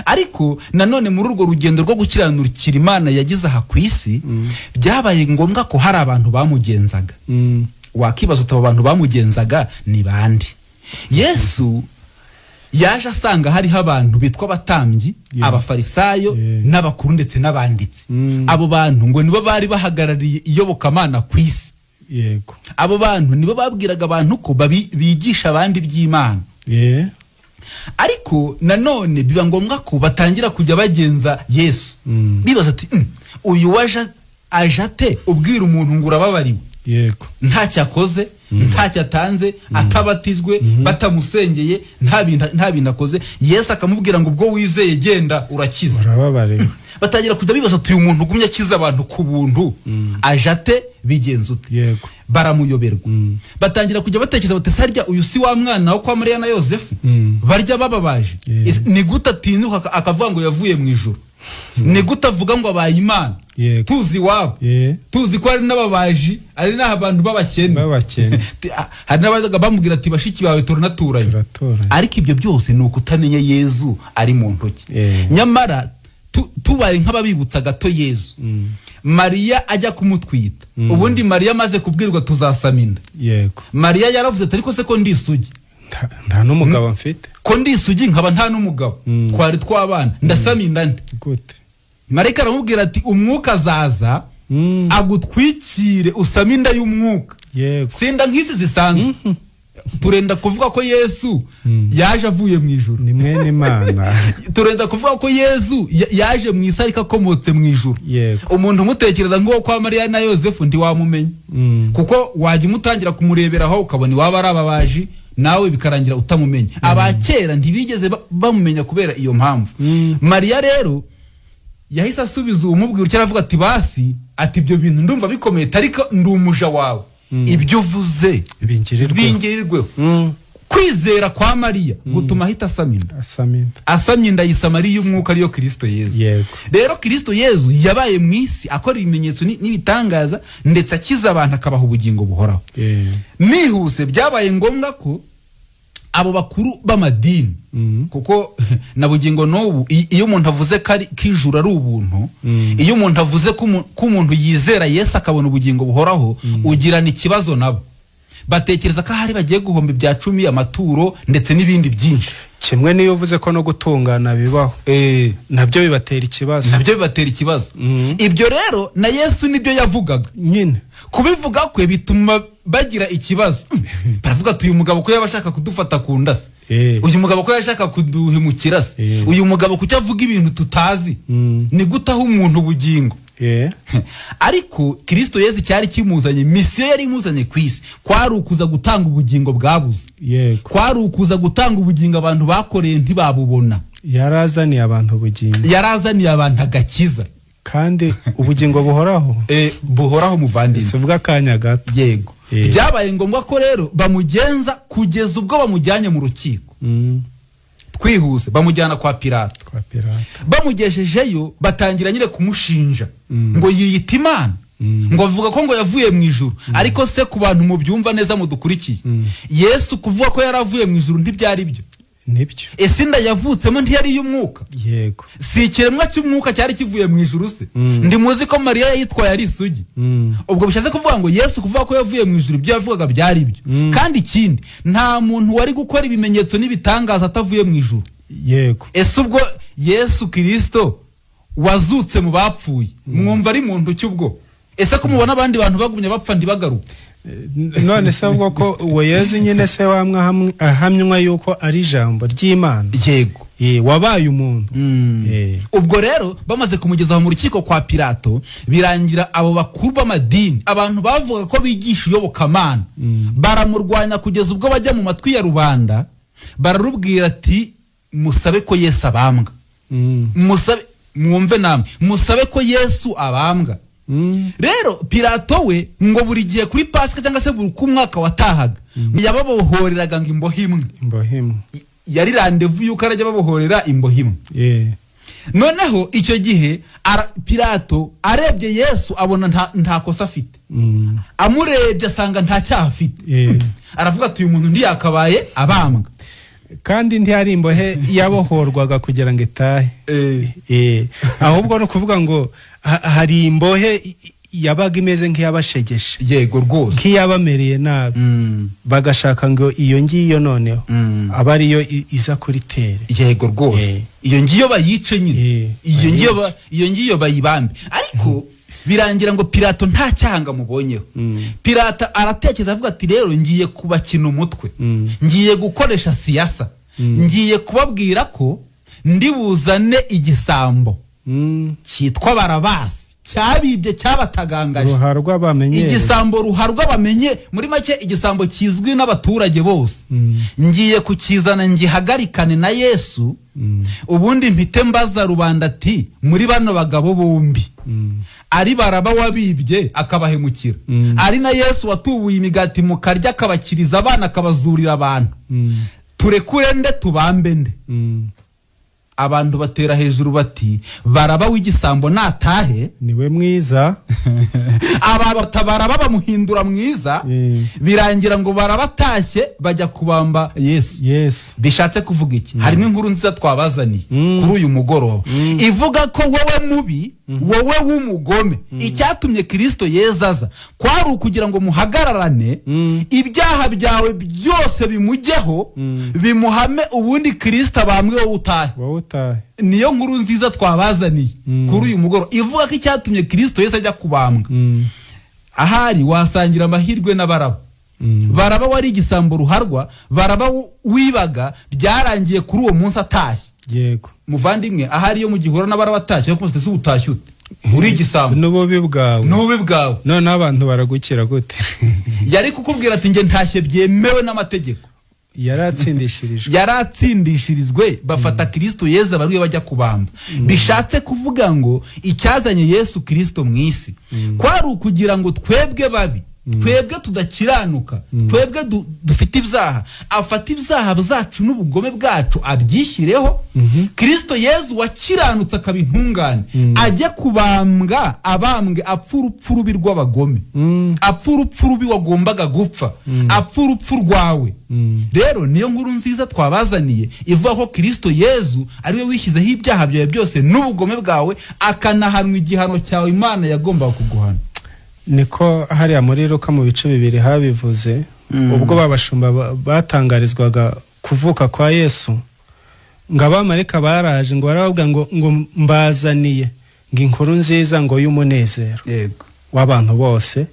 Ariko nanone muri urwo rugendo rwo gukiranukira Imana yagize aha ku isi, byabaye ngombwa ko hari abantu bamugenzaga. Wakibaza uti abo bantu bamugenzaga ni bande? Yesu yaje asanga hariho abantu bitwa abatambyi, abafarisayo, n'abakuru ndetse n'abanditsi. Abo bantu ngo nibo bari bahagarariye iyobokamana ku isi. Yego. Abo bantu nibo babwiraga abantu ko bigisha abandi iby'Imana. Ariko nanone biba ngombwa ko batangira kujya bagenza Yesu. Bibaza ati, uyu waje ajate ubwira umuntu ngo urababariwe. Yego. Ntacyo akoze, ntacyo atanze, atabatijwe, batamusengeye, nta bintu akoze. Yesu akamubwira ngo ubwo wizeye genda urakiza. Urababariwe. Batangira kujya bibaza ati uyu muntu ugumye akiza abantu ku buntu, ajate bigenza ute? Yego. Baramuyoberwa. Batangira kujya batekereza bati sarya uyu si wa mwana wo kwa Mariya na Yosefu, barya bababaje. Ni gute atinyuka akavuga ngo yavuye mu ijuru? Ni gute avuga ngo abaye Imana? Tuzi iwabo, tuzi ko hari n'ababaji, ari n'abantu b'abakene. Hari n'abazaga bamubwira ati bashiki bawe turanaturanye. Ariko ibyo byose ni ukutamenya Yezu ari mu ntoki. Nyamara tubaye nk'ababibutsa gato Yezu, Mariya ajya kumutwita. Ubundi Mariya amaze kubwirwa tuzasama inda. Mariya yaravuze ati ariko se ko ndi isugi, nta n'umugabo mfite, ko ndi isugi nkaba nta n'umugabo, twari twabana, ndasama inda nde? Gute? Marayika aramubwira ati umwuka azaza agutwikire usame inda y'umwuka. Sinda nk'isi zisanzwe. Turenda kuvuga ko Yesu yaje avuye mu ijuru, ni mwene Imana. Turenda kuvuga ko Yesu yaje mu isi ariko akomotse mu ijuru. Umuntu umutekereza nk'uwo kwa Mariya na Yosefu ntiwamumenya, kuko wajya umutangira kumureberaho ukabona iwaba ari ababaji, nawe bikarangira utamumenya. Abakera ntibigeze bamumenya kubera iyo mpamvu. Mariya rero yahise asubiza umubwira icyo aravuga ati basi, ati ibyo bintu ndumva bikomeye, ariko ndi umuja wawe, ibyo uvuze bingirirweho. Kwizera kwa Mariya gutuma ahita asama inda. Asamye inda yisama ari y'umwuka, ariyo Kristo Yezu. Rero Kristo Yezu yabaye mu isi akora ibimenyetso n'ibitangaza, ndetse akiza abantu akabaha ubugingo buhoraho. Nihuse byabaye ngombwa ko abo bakuru b'amadini, kuko na bugingo n'ubu iyo umuntu avuze ko ijuru ari ubuntu, iyo umuntu avuze ko umuntu yizera Yesu akabona ubugingo buhoraho, ugirana ikibazo nabo. Batekereza ko ahari bagiye guhomba ibya cumi, amaturo ndetse n'ibindi byinshi. Kimwe niyo uvuze ko no gutungana bibaho, nabyo bibatera ikibazo. Nabyo bibatera ikibazo. Ibyo rero na Yesu nibyo yavugaga nyine. Kubivuga kwe bituma bagira ikibazo. Baravuga ati uyu mugabo ko yaba ashaka kudufata ku ndasi, uyu mugabo ko yashaka kuduhemukira se, uyu mugabo kuki avuga ibintu tutazi, ni gute aho umuntu ubugingo? Ariko Kristo Yesu cyari kimuzanye, misiyo yari imuzanye ku isi kwari ukuza gutanga ubugingo bwabuze. Kwari ukuza gutanga ubugingo abantu bakoreye ntibabubona. Yarazaniye abantu ubugingo, yarazaniye abantu agakiza, kandi ubugingo buhoraho. Buhoraho muvandimwe, si ubw'akanya gato. Yego. Byabaye ngombwa ko rero bamugenza kugeza ubwo bamujyanye mu rukiko. Twihuse bamujyana kwa Pilato. Bamugejejeyo batangira nyine kumushinja ngo yiyita Imana, ngo avuga ko ngo yavuye mu ijuru. Ariko se ku bantu mubyumva neza mudukurikiye, Yesu kuvuga ko yaravuye mu ijuru ntibyari byo. Nibyo. Ese inda yavutsemo ntiyari iy'umwuka? Yego. Si ikiremwa cy'umwuka cyari kivuye mu ijuru se? Ndi muzi ko Mariya yitwaye ari isugi. Ubwo bishatse kuvuga ngo Yesu kuvuga ko yavuye mu ijuru ibyo yavugaga byari byo. Kandi ikindi, nta muntu wari gukora ibimenyetso n'ibitangaza atavuye mu ijuru. Yego. Ese ubwo Yesu Kristo wazutse mu bapfuye, mwumva ari muntu cy'ubwo? Ese ko mubona abandi bantu bagumye bapfa ndibagaruka? None se ubwo ko uwo Yesu nyine se wamwe ahamywa yuko ari ijambo ry'Imana? Yego. Wabaye umuntu. Ubwo rero bamaze kumugeza mu rukiko kwa Pilato, birangira abo bakuru b'amadini, abantu bavuga ko bigisha iyobokamana, baramurwanya kugeza ubwo bajya mu matwi ya rubanda, bararubwira ati musabe ko Yesu abambwa. Musabe, mwumve namwe, musabe ko Yesu abambwa. Rero Pilato we ngo buri gihe kuri Pasika cyangwa se buri kumwaka watahaga, yababohoreraga ngo imbohe imwe. Yari rendez-vous yuko arajya babohorera imbohe imwe. Noneho icyo gihe Pilato arebye Yesu abona nta kosa afite. Amurebye asanga nta cyaha afite. Aravuga ati uyu muntu ntiyakabaye abambwa. Kandi ntiyari imbohe yabohorwaga kugira ngo itahe. Ahubwo no kuvuga ngo hari imbohe yabaga imeze nk'iyabashegeshe. Yego rwose. Nk'iyabamereye nabi. Bagashaka ngo iyo ngiyo noneho aba ariyo iza kuri tere. Yego rwose. Iyo ngiyo bayice nyine. Iyo ngiyo bayibambe. Ariko birangira ngo Pilato nta cyanga mubonyeho. Pilato aratekereza avuga ati rero ngiye kubakina umutwe, ngiye gukoresha siyasa, ngiye kubabwira ko ndibuzane igisambo cyitwa Barabasi cyabibye cyabatagangaje, ruharwa bamenye, igisambo ruharwa bamenye, muri make igisambo kizwi n'abaturage bose, ngiye kukizana ngihagarikane na Yesu. Ubundi mpite mbaza rubanda ati muri bano bagabo bombi, ari Baraba wabibye akabahemukira, ari na Yesu watubuye imigati mukarya akabakiriza abana akabazurira abantu, turekure nde tubambe nde? Abantu batera hejuru bati Baraba w'igisambo natahe, niwe mwiza. Aba Baraba bamuhindura mwiza. Birangira ngo barabatashye bajya kubamba Yesu. Bishatse kuvuga iki? Harimo inkuru nziza twabazaniye kuri uyu mugoroba, ivuga ko wowe mubi, wowe w'umugome, icyatumye Kristo Yezu aza kwari ukugira ngo muhagararane, ibyaha byawe byose bimujyeho, bimuhame, ubundi Kristo abambwe wowe utahe. Niyo nkuru nziza twabazaniye kuri uyu mugoroba, ivuga ko icyatumye Kristo Yesu ajya kubambwa. Ahari wasangira amahirwe na Baraba. Baraba wari igisambo ruharwa, Baraba wibaga, byarangiye kuri uwo munsi atashye. Yego muvandimwe, ahari yo mu gihura na Baraba atashye, ariko se utashye ute? Uri igisambo, n'ububi bwawe, n'ububi bwawe. None abantu baragukira gute? Yari kukubwira ati nge ntashye byemewe n'amategeko. Yaratsindishirijwe. Bafata Kristo Yesu abarwe bajya kubamba. Bishatse kuvuga ngo icyazanye Yesu Kristo mu isi kwari ukugira ngo twebwe babi, twebwe tudakiranuka, twebwe dufite ibyaha, afata ibyaha byacu n'ubugome bwacu abyishyireho. Kristo Yesu wakiranutse akaba intungane, ajye kubambwa, abambwe, apfa urupfu rubi rw'abagome, apfa urupfu rubi wagombaga gupfa, apfa urupfu rwawe. Rero niyo nkuru nziza twabazaniye, ivuga ko Kristo Yesu ariwe wishyizeho ibyaha byawe byose n'ubugome bwawe, akanahanwa igihano cyawe Imana yagombaga kuguhana. Niko hariya muri Luka mu bice 2 habivuze, ubwo babashumba batangarizwaga kuvuka kwa Yesu, ngo abamarayika baraje ngo barababwira ngo mbazaniye ngo inkuru nziza ngo y'umunezero w'abantu bose.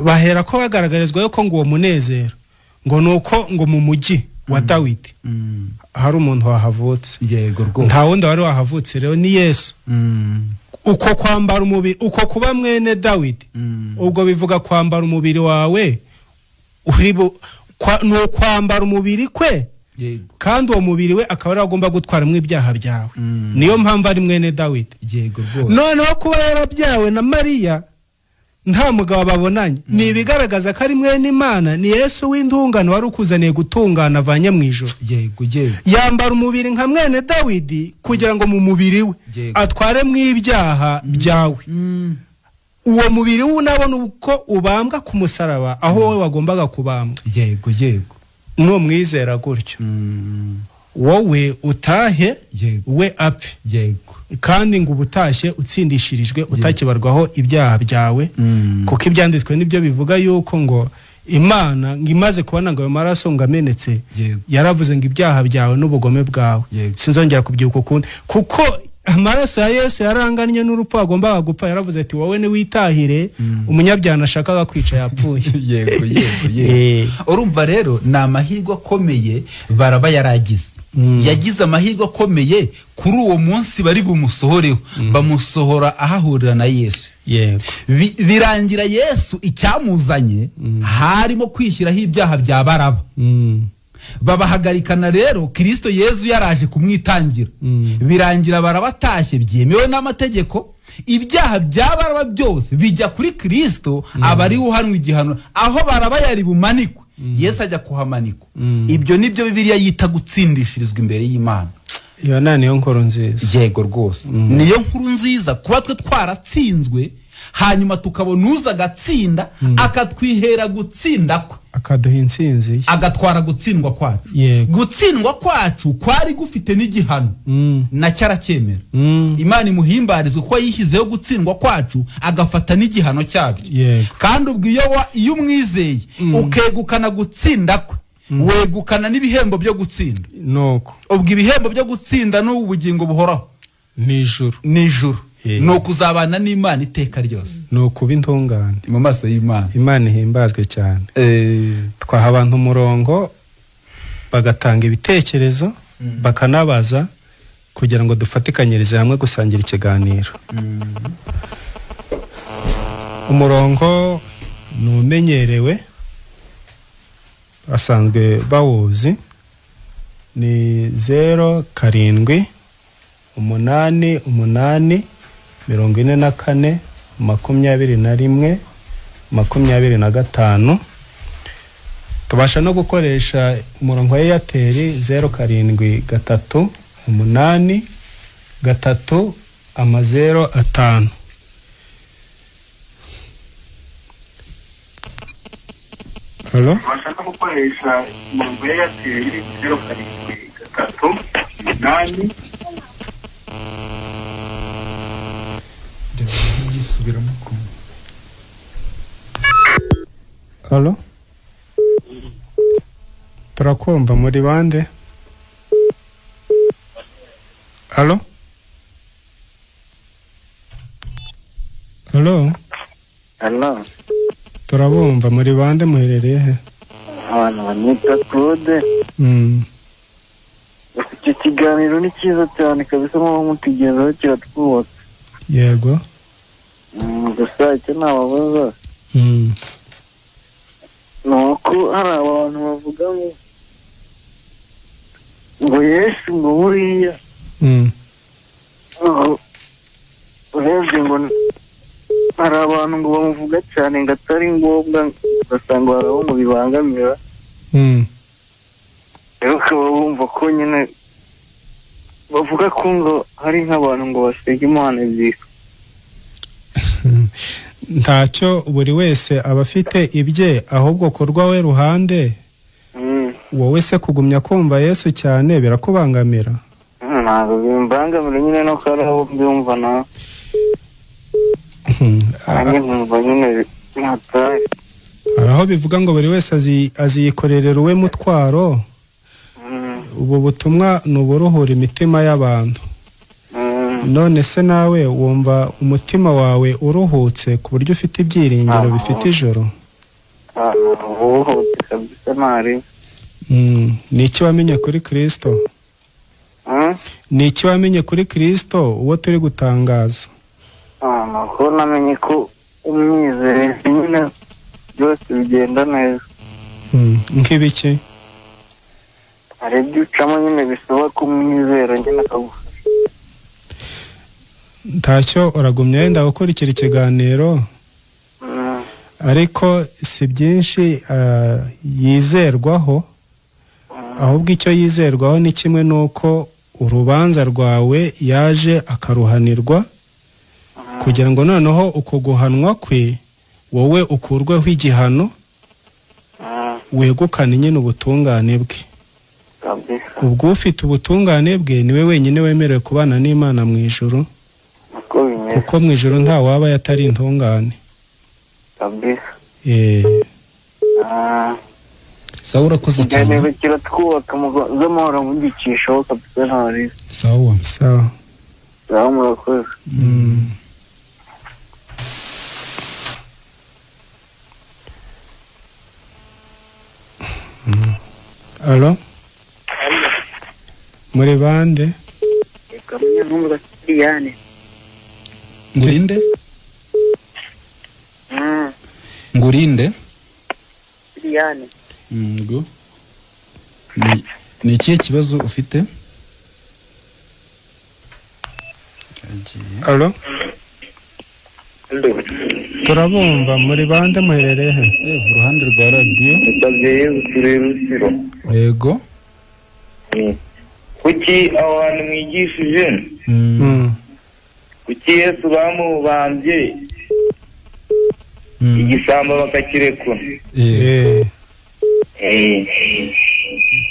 Bahera ko bagaragarizwa yuko ngo uwo munezero ngo nuko ngo mu mujyi wa Dawidi hari umuntu wahavutse. Yego rwose, nta wundi wari wahavutse, rero ni Yesu. Uko kwambara umubiri, uko kuba mwene Dawidi, ubwo bivuga kwambara umubiri wawe, no kwambara umubiri kwe, kandi uwo mubiri we akaba ari agomba gutwaramo ibyaha byawe. Niyo mpamvu ari mwene Dawidi. Yego rwose. Noneho kuba yarabyawe na Mariya nta mugabo babonanye, ni ibigaragaza ko ari mwene Imana, ni Yesu w'intungane wari ukuzaniye gutungana avanye mu ijuru. Yego yego. Yambara umubiri nka mwene Dawidi kugira ngo mu mubiri we atware mu ibyaha byawe. Uwo mubiri we unabona uko ubambwa ku musaraba aho wowe wagombaga kubambwa. Yego yego. Nuwo mwizera gutyo, wowe utahe, we apfe. Yego. Kandi ngo ubutashye utsindishirijwe, utakibarwaho ibyaha byawe, kuko ibyanditswe nibyo bivuga yuko ngo Imana ngo imaze kubona ngo ayo maraso ngo amenetse, yaravuze ngo ibyaha byawe n'ubugome bwawe sinzongera kubyibuka ukundi, kuko amaraso ya Yesu yaranganye n'urupfu agombaga gupfa. Yaravuze ati wowe ni witahire, umunyabyaha nashakaga kwica yapfuye. Yego yego yego. Urumva rero ni amahirwe akomeye Baraba yaragize. Yagize amahirwe akomeye kuri uwo munsi bari bumusohoreho, bamusohora ahahurira na Yesu. Yego. Birangira Yesu icyamuzanye harimo kwishyiraho ibyaha bya Baraba. Babahagarikana rero Kristo Yesu yaraje kumwitangira. Birangira barabatashye byemewe n'amategeko, ibyaha bya Baraba byose bijya kuri Kristo, abari uhanwe igihano aho Baraba yari bumanikwe, Yesu ajya kuhamanikwa. Ibyo nibyo Bibiliya yita gutsindishirizwa imbere y'Imana. Iyo niyo nkuru nziza. Yego rwose. Niyo nkuru nziza kuba twe twaratsinzwe, hanyuma tukabona uza agatsinda, akatwihera gutsinda kwe, akaduha intsinzi, agatwara gutsindwa kwacu. Gutsindwa kwacu kwari gufite n'igihano, nacyo aracyemera. Imana imuhimbarizwe ko yishyizeho gutsindwa kwacu, agafata n'igihano cyabyo. Kandi ubwo iyo umwizeye ukegukana gutsinda kwe, wegukana n'ibihembo byo gutsinda. Nuko ubwo ibihembo byo gutsinda n'ubugingo buhoraho nijuru, nijuru no kuzabana n'Imana iteka ryose, no kuba intungane mu maso y'Imana. Imana ihimbazwe cyane. Twaha abantu umurongo bagatanga ibitekerezo, bakanabaza kugira ngo dufatikanyirize hamwe gusangira ikiganiro. Umurongo numenyerewe basanzwe bawuzi, ni 0 7 8 8 44 21 25. Tubasha no gukoresha umurongo wa Airtel 0 7 3 8 3 0 5. Halo? Bashaka gukoresha umurongo ya Airtel 0 7 3 8. Halo? Turakumva muri bande? Halo? Halo? Halo. Turabumva muri bande muherereye he? Abantu banyita Claude. Iki kiganiro ni cyiza cyane kabisa, muba mutugezaho kiratwubaka. Yego. Gusa icyo nababaza ni uko hari abantu bavuga ngo Yesu ngo buriya urebye ngo hari abantu ngo bamuvuga cyane ngo atari ngombwa, ugasanga hari abo ngo bibangamira. Rero ukaba wumva ko nyine bavuga ko ngo hari nk'abantu ngo basega Imana ebyiri. Ntacyo, buri wese aba afite ibye, ahubwo korwa we ruhande. Wowe se kugumya kumva Yesu cyane birakubangamira? Ntabwo bimbangamira nyine, no ko ari aho mbyumva nawe. Hari aho bivuga ngo buri wese aziyikorerera uwe mutwaro. Ubu butumwa ni uburuhura imitima y'abantu. None se nawe wumva umutima wawe uruhutse ku buryo ufite ibyiringiro bifite ijoro? Ni iki wamenye kuri Kristo? Ni iki wamenye kuri Kristo uwo turi gutangaza? Ko namenye ko umwizeye nyine byose bigenda neza. Nk'ibiki? Hari ibyo ucamo nyine bisaba kumwizera nyine akagufasha. Ntacyo, uragumya wenda gukurikira ikiganiro, ariko si byinshi yizerwaho, ahubwo icyo yizerwaho ni kimwe nuko urubanza rwawe yaje akaruhanirwa, kugira ngo noneho uko guhanwa kwe wowe ukurweho igihano, wegukane nyine ubutungane bwe. Ubwo ufite ubutungane bwe niwe wenyine wemerewe kubana n'Imana mu ijuru, kuko mu ijuru nta waba yatari intungane. Sawa, urakoze cyane. Kiratwubaka z'amahoro mugicishaho kabisa ntari. Sawa. Sawa. Sawa, murakoze. Alo? Muri bande? Ngurinde? Ngurinde? Liliane. Ngo. Ni ikihe kibazo ufite? Alo? Turabumva muri bande muherereye he? Uruhande rwa radio. Yego. Kuki abantu mwigishije? Kuki Yesu bamubambye igisambo bakakirekura?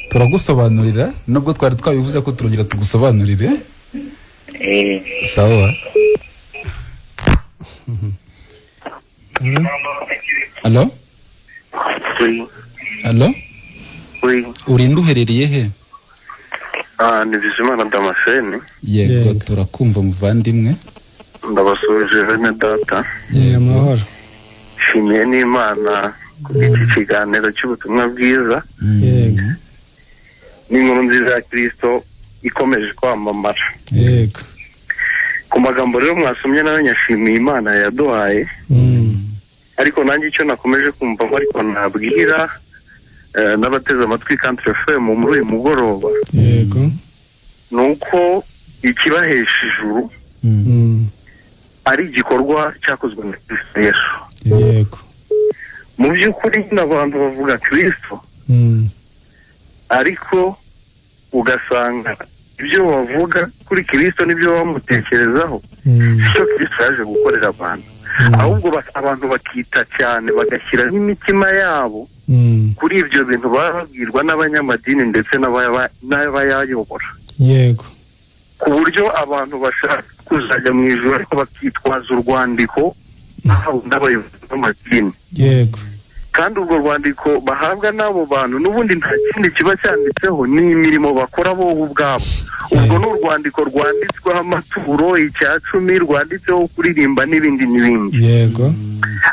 Turagusobanurira nubwo twari twabivuze ko turongera tugusobanurire. Sawa. Allo? Allo? Urinde uherereye he? Ni Bizimana Damascene. Yego, turakumva muvandimwe. Ndabasuje bene data. Amahoro. Nshimiye n'Imana kubw'iki kiganiro cy'ubutumwa bwiza. Yego. N'inkuru nziza ya Kristo ikomeje kwamamara. Yego. Ku magambo rero mwasomye nayo nyashimiye Imana yaduhaye. Ariko nanjye icyo nakomeje kumva ariko nabwira n'abateze amatwi Country FM muri uyu mugoroba. Yego. Nuko ikibahesha ijuru ari igikorwa cyakozwe na Kristo Yesu. Yego. Mu by'ukuri n'abantu bavuga Kristo, ariko ugasanga Ibyo bavuga kuri Kristo n'ibyo bamutekerezaho sicyo Kristo yaje gukorera abantu, ahubwo abantu bakita cyane bagashyira n'imitima yabo kuri ibyo bintu bababwirwa n'abanyamadini ndetse n'abayayobora. Yego. Ku buryo abantu bashaka kuzajya mu ijuru ariko bakitwaza urwandiko bahawe n'abayobozi b'amadini. Yego. Kandi urwo rwandiko bahabwa n'abo bantu n'ubundi nta kindi kiba cyanditseho, ni imirimo bakora bo ubwabo. Ubwo ni urwandiko rwanditsweho amaturo, 10, rwanditseho kuririmba n'ibindi n'ibindi. Yego.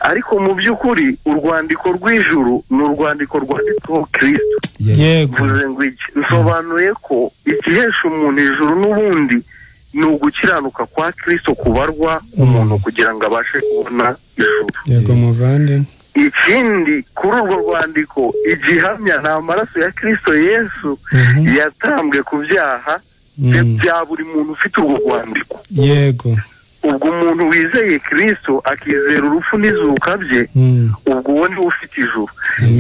Ariko mu by'ukuri urwandiko rw'ijuru ni urwandiko rwanditseho Kristo. Yego. Nsobanuye ko igihesha umuntu ijuru n'ubundi ni ugukiranuka kwa Kristo kubarwa umuntu kugira ngo abashe kubona ijuru. Yego muvandimwe. Ikindi kuri urwo rwandiko igihamya ni amaraso ya Kristo Yesu yatambwe ku byaha bya buri muntu ufite urwo rwandiko. Yego. Ubwo umuntu wizeye Kristo akizera urupfu n'izuka bye, ubwo uwo niwe ufite ijuru.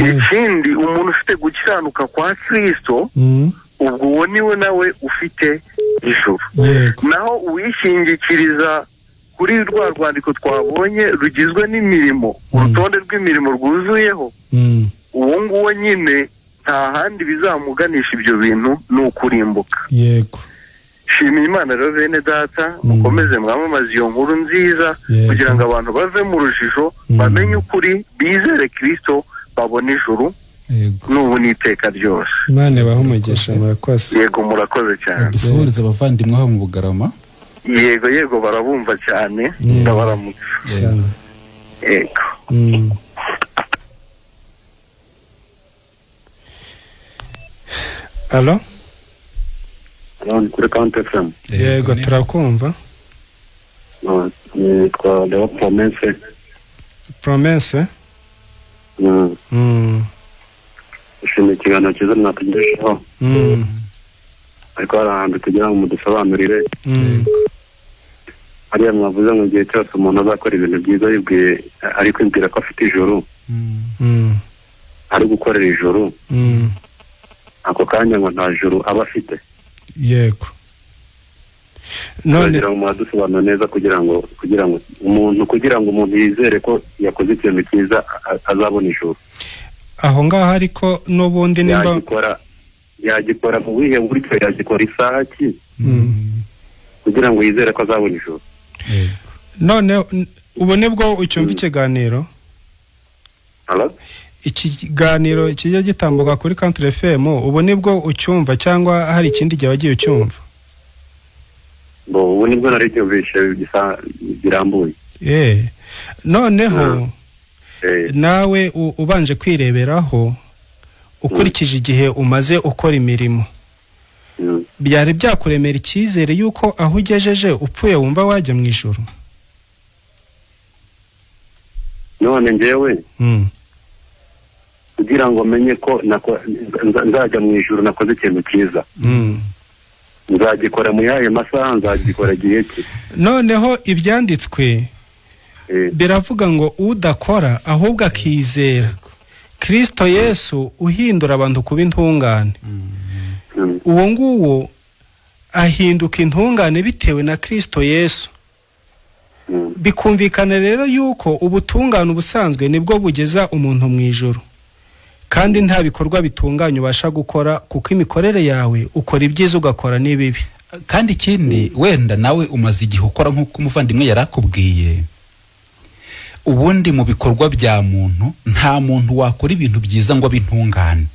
Ikindi umuntu ufite gukiranuka kwa Kristo, ubwo uwo niwe nawe ufite ijuru. Naho uwishingikiriza kuri rwa rwandiko twabonye rugizwe n'imirimo, urutonde rw'imirimo rwuzuyeho, uwo nguwo nyine nta handi bizamuganisha ibyo bintu, ni ukurimbuka. Yego. Shimira Imana rero bene data, mukomeze mwamamaze iyo nkuru nziza kugira ngo abantu bave mu rujijo, bamenye ukuri, bizere Kristo, babone ijuru n'ubu n'iteka ryose. Imana ibahe umugisha, murakoze. Yego, murakoze cyane. Dusuhurize abavandimwe aho mu Bugarama. Yego yego, barabumva cyane, ndabaramutse. Yego. Alo? Alo, ni kuri Count FM. Yego, turakumva. Nitwa Leo Promesse. Promesse? Nshimiye ikiganiro cyiza mwatugejejeho. Ariko hari ahantu tugira ngo mudusobanurire. Hariya mwavuze ngo igihe cyose umuntu azakora ibintu byiza yibwiye ari kwibwira ko afite ijuru, ari gukorera ijuru, ako kanya ngo nta juru aba afite. Yego. None mwadusobanura neza kugira ngo umuntu yizere ko yakoze ikintu cyiza azabona ijuru. Aho ngaho ariko n'ubundi nimba yagikora mu buhe buryo, yagikora isaha ki kugira ngo yizere ko azabona ijuru? None ubu nibwo ucyumva ikiganiro? Ikiganiro kijya gitambuka kuri Country FM, ubu nibwo ucyumva cyangwa hari ikindi gihe wagiye ucyumva? Ubu nibwo nari cyumvishe birambuye. Noneho nawe ubanje kwireberaho ukurikije igihe umaze ukora imirimo, byari byakuremera icyizere yuko aho ugejeje upfuye wumva wajya mu ijuru? None njyewe kugira ngo menye ko nzajya mu ijuru nakoze ikintu cyiza, nzagikora mu yayo masaha, nzagikora gihe ki? Noneho ibyanditswe biravuga ngo udakora ahubwo akizera Kristo Yesu uhindura abantu kuba intungane, uwo nguwo ahinduka intungane bitewe na Kristo Yesu. Bikumvikana rero yuko ubutungane ubusanzwe nibwo bugeza umuntu mu ijuru, kandi nta bikorwa bitunganye ubasha gukora, kuko imikorere yawe ukora ibyiza ugakora n'ibibi. Kandi ikindi wenda nawe umaze igihe ukora nk'uko umuvandimwe yarakubwiye, ubundi mu bikorwa bya muntu nta muntu wakora ibintu byiza ngo abintungane.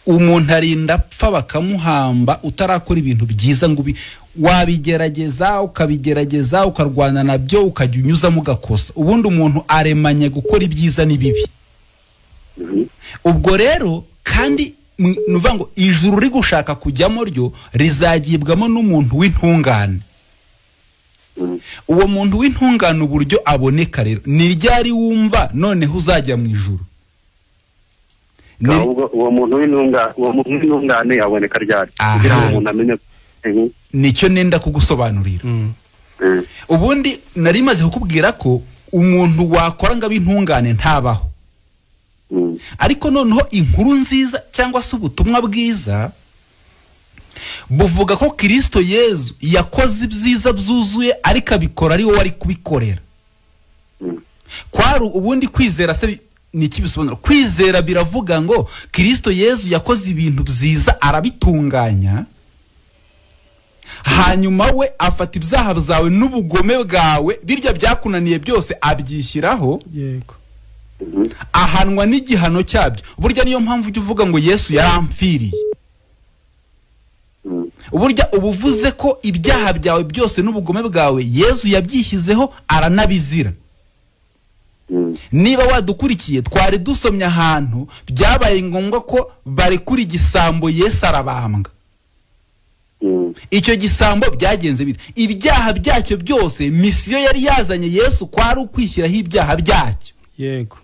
Umuntu arinda apfa bakamuhamba utarakora ibintu byiza ngo wabigerageza ukabigerageza ukarwana nabyo ukajya unyuzamo ugakosa. Ubundi umuntu aremanye gukora ibyiza n'ibibi. Ubwo rero kandi nuvuga ngo ijuru ri gushaka kujyamo ryo rizagibwamo n'umuntu w'intungane. Uwo muntu w'intungane uburyo aboneka rero ni ryari wumva noneho uzajya mu ijuru? Uwo muntu w'intungane aboneka ryari kugira ngo umuntu amenye? Nicyo nenda kugusobanurira. Ubundi nari maze kukubwira ko umuntu wakora ngo ab'intungane ntabaho. Ariko noneho inkuru nziza cyangwa se ubutumwa bwiza buvuga ko Kristo Yezu yakoze ibyiza byuzuye, ariko abikora ari wowe ari kubikorera. Kwari ubundi kwizera se ni iki bisobanura? Kwizera biravuga ngo Kristo Yezu yakoze ibintu byiza arabitunganya, hanyuma we afata ibyaha byawe n'ubugome bwawe birya byakunaniye byose abyishyiraho. Yego. Ahanwa n'igihano cyabyo. Burya niyo mpamvu ujya uvuga ngo Yesu yaramfiriye. Burya ubuvuze ko ibyaha byawe byose n'ubugome bwawe Yesu yabyishyizeho aranabizira. Niba wadukurikiye, twari dusomye ahantu byabaye ngombwa ko barekura igisambo, Yesu arabambwa. Icyo gisambo byagenze bite? Ibyaha byacyo byose, misiyo yari yazanye Yesu kwari ukwishyiraho ibyaha byacyo. Yego.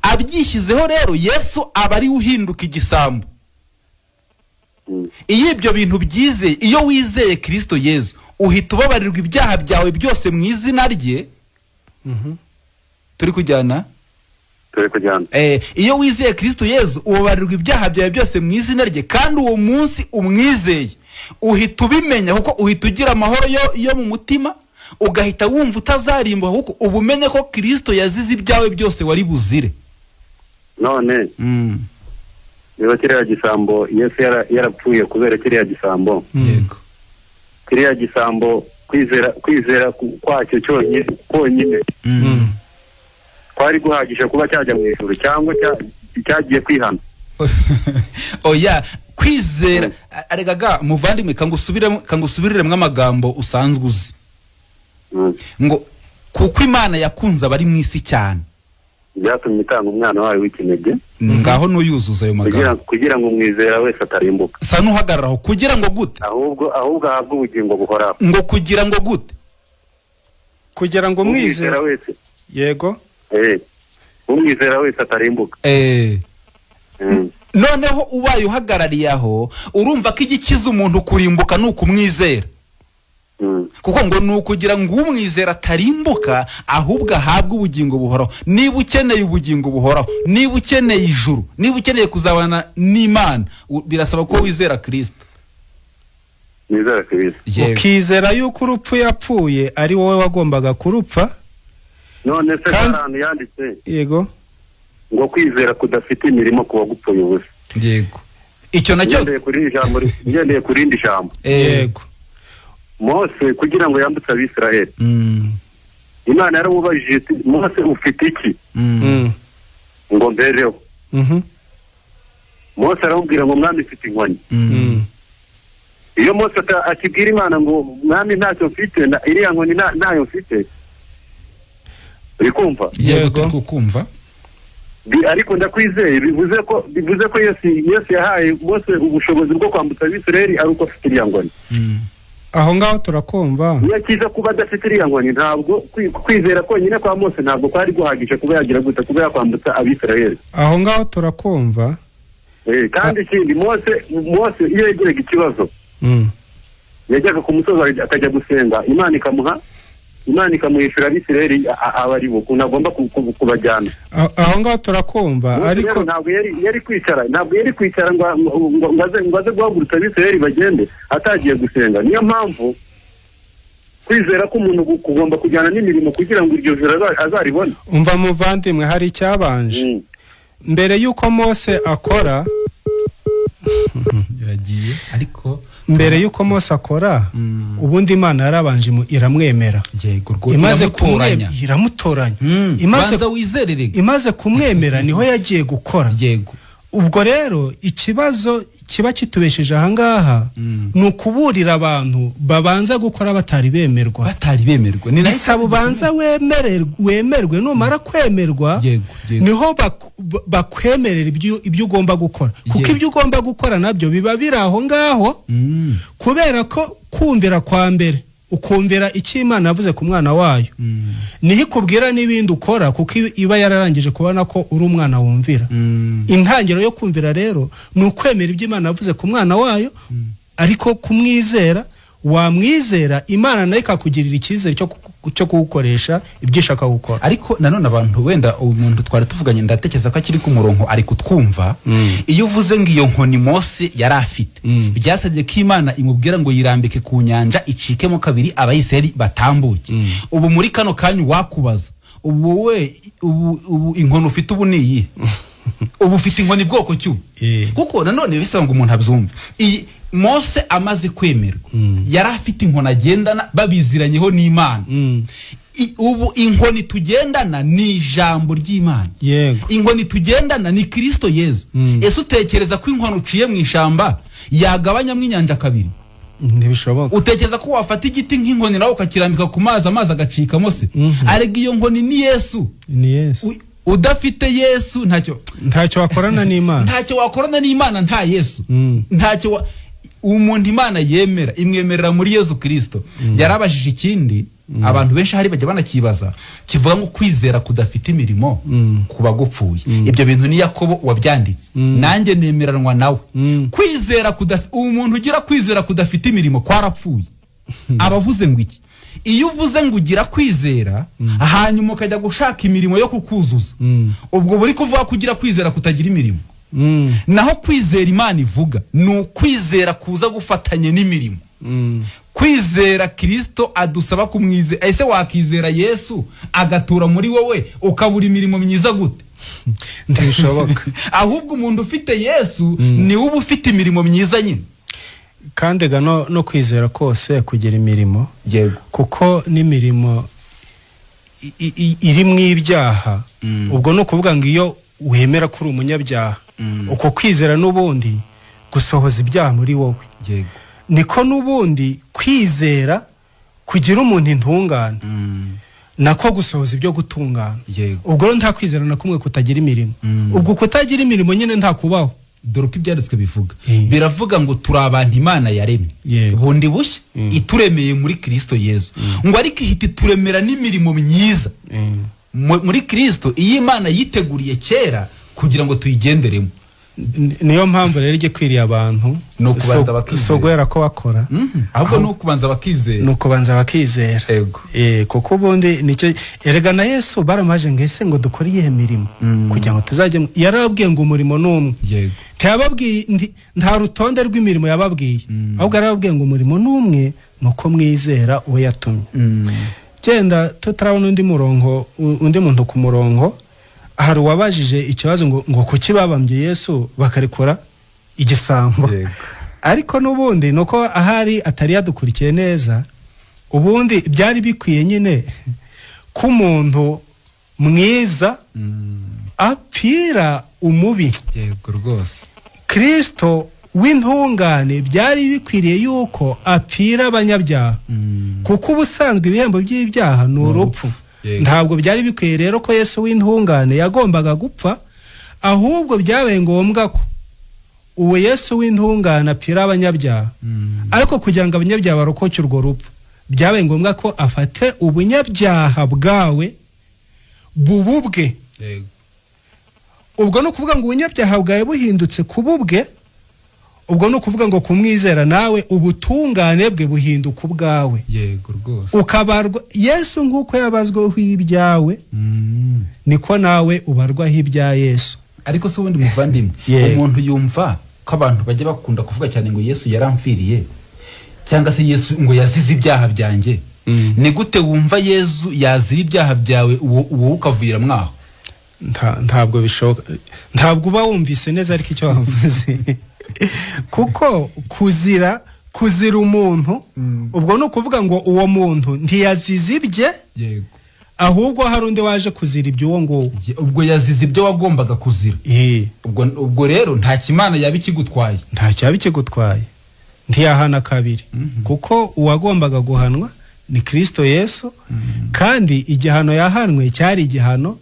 Abyishyizeho rero Yesu aba ari uhinduka igisambo. Iyo ibyo bintu byizeye, iyo wizeye Kristo Yesu uhita ubabarirwa ibyaha byawe byose mu izina rye. Turi kujyana? Turi kujyana. Iyo wizeye Kristo Yesu ubabarirwa ibyaha byawe byose mu izina rye, kandi uwo munsi umwizeye uhita ubimenya, kuko uhita ugira amahoro yo mu mutima, ugahita wumva utazarimbuka, kuko ubumenye ko Kristo yazize ibyawe byose wari buzire. None niba kiriya gisambo Yesu yarapfuye kubera kiriya gisambo, yego, kiriya gisambo kwizera kwacyo cyonyine kwari guhagije kuba cyajya mu ijuru, cyangwa cyagiye kwihana? Oya, kwizera aregaga muvandimwe, kangusubiriremo amagambo usanzwe uzi. Ngo kuko Imana yakunze abari mu isi cyane, byatumye itanga umwana wayo w'ikinege. Ngaho nuyuzuza ayo magambo, kugira ngo umwizera wese atarimbuka. Sa nuhagararaho kugira ngo gute? Ahubwo ahabwe ubugingo buhoraho. Ngo kugira ngo gute? Kugira ngo umwizera wese, yego, umwizera wese atarimbuka. Noneho ubaye uhagarariye aho, urumva ko igikiza umuntu kurimbuka ni ukumwizera. Kuko ngo ni ukugira ngo umwizera atarimbuka, ahubwo ahabwe ubugingo buhoraho. Niba ukeneye ubugingo buhoraho, niba ukeneye ijuru, niba ukeneye kuzabana n'Imana, birasaba ko wizera Kristo. Wizera Kristo. Ukizera yuko urupfu yapfuye ari wowe wagombaga kurupfa. None se ahantu yanditse, yego, ngo kwizera kudafite imirimo kuba gupfuye ubusa. Yego. Icyo nacyo ngendeye kuri indi jambo. Yego. Mose kugira ngo yambutse Abisiraheli, Imana yaramubajije iti Mose ufite iki ngo mbereho? Mose aramubwira ngo mwami mfite inkoni. Iyo Mose akibwira Imana ngo mwami ntacyo mfite, iriya nkoni ntayo mfite, uri kumva? Yego, turi kukumva. Ariko ndakwizeye, bivuze ko Yesu yahaye Mose ubushobozi bwo kwambutsa Abisiraheli ari uko afite iriya nkoni. Aho ngaho turakumva. Iyo akiza kuba adafite iriya nkoni, ntabwo kwizera konyine kwa Mose ntabwo kwari guhagije kuba yagira gute, kuba yakwambutsa Abisiraheli. Aho ngaho turakumva. Kandi ikindi, Mose iyo yagiraga ikibazo yajyaga ku musozi akajya gusenga, Imana ikamuhishura Abisiraheli abari bo ukuntu agomba kubajyana. Aho ngaho turakumva. Ariko ntabwo yari kwicara, ntabwo yari kwicara ngo aze guhagurutsa Abisiraheli bagende atagiye gusenga. Niyo mpamvu kwizera ko umuntu kugomba kujyana n'imirimo kugira ngo iryo joro azaribone. Umva muvandimwe, hari icyabanje mbere yuko Mose akora, yaragiye, ariko mbere yuko Mose akora, ubundi Imana yarabanje iramwemera. Yego, imaze kumwemera iramutoranya. Imaze kumwemera niho yagiye gukora. Yego. Ubwo rero ikibazo kiba kitubesheje aha ngaha ni ukuburira abantu babanza gukora batari bemerwa. Batari bemerwa. Ni bisaba ubanza wemerwe, numara kwemerwa niho bakwemerera ibyo ugomba gukora. Kuko ibyo ugomba gukora nabyo biba biri aho ngaho, kubera ko kumvira kwa mbere ukumvira icyo Imana yavuze ku mwana wayo, niho ikubwira n'ibindi ukora, kuko iba yararangije kubona ko uri umwana wumvira. Intangiriro yo kumvira rero ni ukwemera ibyo Imana yavuze ku mwana wayo, ariko kumwizera Wamwizera, Imana nayo ikakugirira icyizere cyo kuwukoresha ibyo ishaka gukora. Ariko nanone abantu, wenda umuntu twari tuvuganye ndatekereza ko akiri ku murongo ari kutwumva. Iyo uvuze ngo iyo nkoni Mose yari afite, byasabye ko Imana imubwira ngo yirambike ku nyanja icikemo kabiri, Abayisiraheli batambuke. Ubu muri kano kanya wakubaza, ubu we ubu inkoni ufite ubu ni iyi? Ubu ufite inkoni bwoko ki? Kuko nanone bisaba ngo umuntu abyumve. Iyi Mose amaze kwemerwa yari afite inkoni agendana, babiziranyeho n'Imana. Ubu inkoni tugendana ni ijambo ry'Imana. Yego. Inkoni tugendana ni Kristo Yezu. Ese utekereza ko inkoni uciye mu ishyamba yagabanyamo inyanja kabiri? Ntibishoboka. Utekereza ko wafata igiti nk'inkoni nawe ukakirambika ku mazi, amazi agacikamo se? Arega iyo nkoni ni Yesu. Ni Yesu. Udafite Yesu ntacyo wakorana n'Imana. Ntacyo wakorana n'Imana nta Yesu. Ntacyo umuntu Imana yemera imwemerera muri Yesu Kristo. Yarabajije ikindi abantu benshi hari bajya banakibaza, kivuga ngo kwizera kudafite imirimo kuba gupfuye. Ibyo bintu ni Yakobo wabyanditse, nanjye nemeranwa nawe. Kwizera umuntu ugira kwizera kudafite imirimo kwarapfuye. Abavuze ngo iki? Iyo uvuze ngo ugira kwizera hanyuma ukajya gushaka imirimo yo kukuzuza, ubwo buri kuvuga kugira kwizera kutagira imirimo. Naho kwizera Imana ivuga ni ukwizera kuza gufatanya n'imirimo. Kwizera Kristo adusaba kumwizera. Ese wakizera Yesu agatura muri wowe ukabura imirimo myiza gute? Ntibishoboka. Ahubwo umuntu ufite Yesu ni uba ufite imirimo myiza nyine. Kandi ga no kwizera kose kugira imirimo. Yego. Kuko n'imirimo iri mu ibyaha. Ubwo no kuvuga ngo iyo wemera kuri umunyabyaha, uko kwizera n'ubundi gusohoza ibyaha muri wowe. Yego. Niko n'ubundi kwizera kugira umuntu intungane, nako gusohoza ibyo gutungana. Ubwo rero nta kwizera na kumwe kutagira imirimo. Ubwo kutagira imirimo nyine nta kubaho. Dore uko ibyanditswe bivuga. Biravuga ngo turi abantu Imana yaremye bundi bushya, ituremeye muri Kristo Yesu. Ngo ariko ihita ituremera n'imirimo myiza muri Kristo, iyi Imana yiteguriye kera kugira ngo tuyigenderemo. Niyo mpamvu rero igikwiriye abantu ni ukubanza bakizera, so guhera ko bakora, ahubwo ni ukubanza bakizera. Ni ukubanza bakizera. Kuko ubundi nicyo erega na Yesu baramaje ngo ese ngo dukore iyihe mirimo kugira ngo tuzajye. Yarababwiye ngo umurimo ni umwe. Ntiyababwiye, nta rutonde rw'imirimo yababwiye, ahubwo yarababwiye ngo umurimo ni umwe, ni uko mwizera uwo yatumye. Genda tutarabona undi murongo, undi muntu ku murongo. Hari uwabajije ikibazo ngo kuki babambye Yesu bakarekura igisambo. Ariko n'ubundi nuko ahari atari yadukurikiye neza. Ubundi byari bikwiye nyine ko umuntu mwiza apfira umubi. Yego rwose. Kristo w'intungane byari bikwiriye yuko apfira abanyabyaha, kuko ubusanzwe ibihembo by'ibyaha ni urupfu. Ntabwo byari bikwiye rero ko Yesu w'intungane yagombaga gupfa, ahubwo byabaye ngombwa ko uwo Yesu w'intungane apfira abanyabyaha. Ariko kugira ngo abanyabyaha barokoke urwo rupfu, byabaye ngombwa ko afate ubunyabyaha bwawe bububwe. Ubwo no kuvuga ngo ubunyabyaha bwawe buhindutse kububwe, ubwo no kuvuga ngo kumwizera nawe ubutungane bwe buhinduka ubwawe. Yego rwose. Ukabarwa Yesu nkuko yabazweho ibyawe, niko nawe ubarwaho ibya Yesu. Ariko se ubundi muvandimwe, umuntu yumva ko abantu bajya bakunda kuvuga cyane ngo Yesu yaramfiriye, cyangwa se Yesu ngo yazize ibyaha byanjye. Ni gute wumva Yesu yazira ibyaha byawe uwo ukavira mwaho? Ntabwo bishoboka. Ntabwo uba wumvise neza ariko icyo wavuze. Kuko kuzira umuntu, ubwo no kuvuga ngo uwo muntu ntiyazize ibye. Yego. Ahubwo hari undi waje kuzira ibyo uwo nguwo. Ubwo yazize ibyo wagombaga kuzira. Ubwo rero nta kimana yabikigutwaye. Nta cyabikigutwaye. Ntiyahana kabiri. Kuko uwagombaga guhanwa ni Kristo Yesu, kandi igihano yahanwe cyari igihano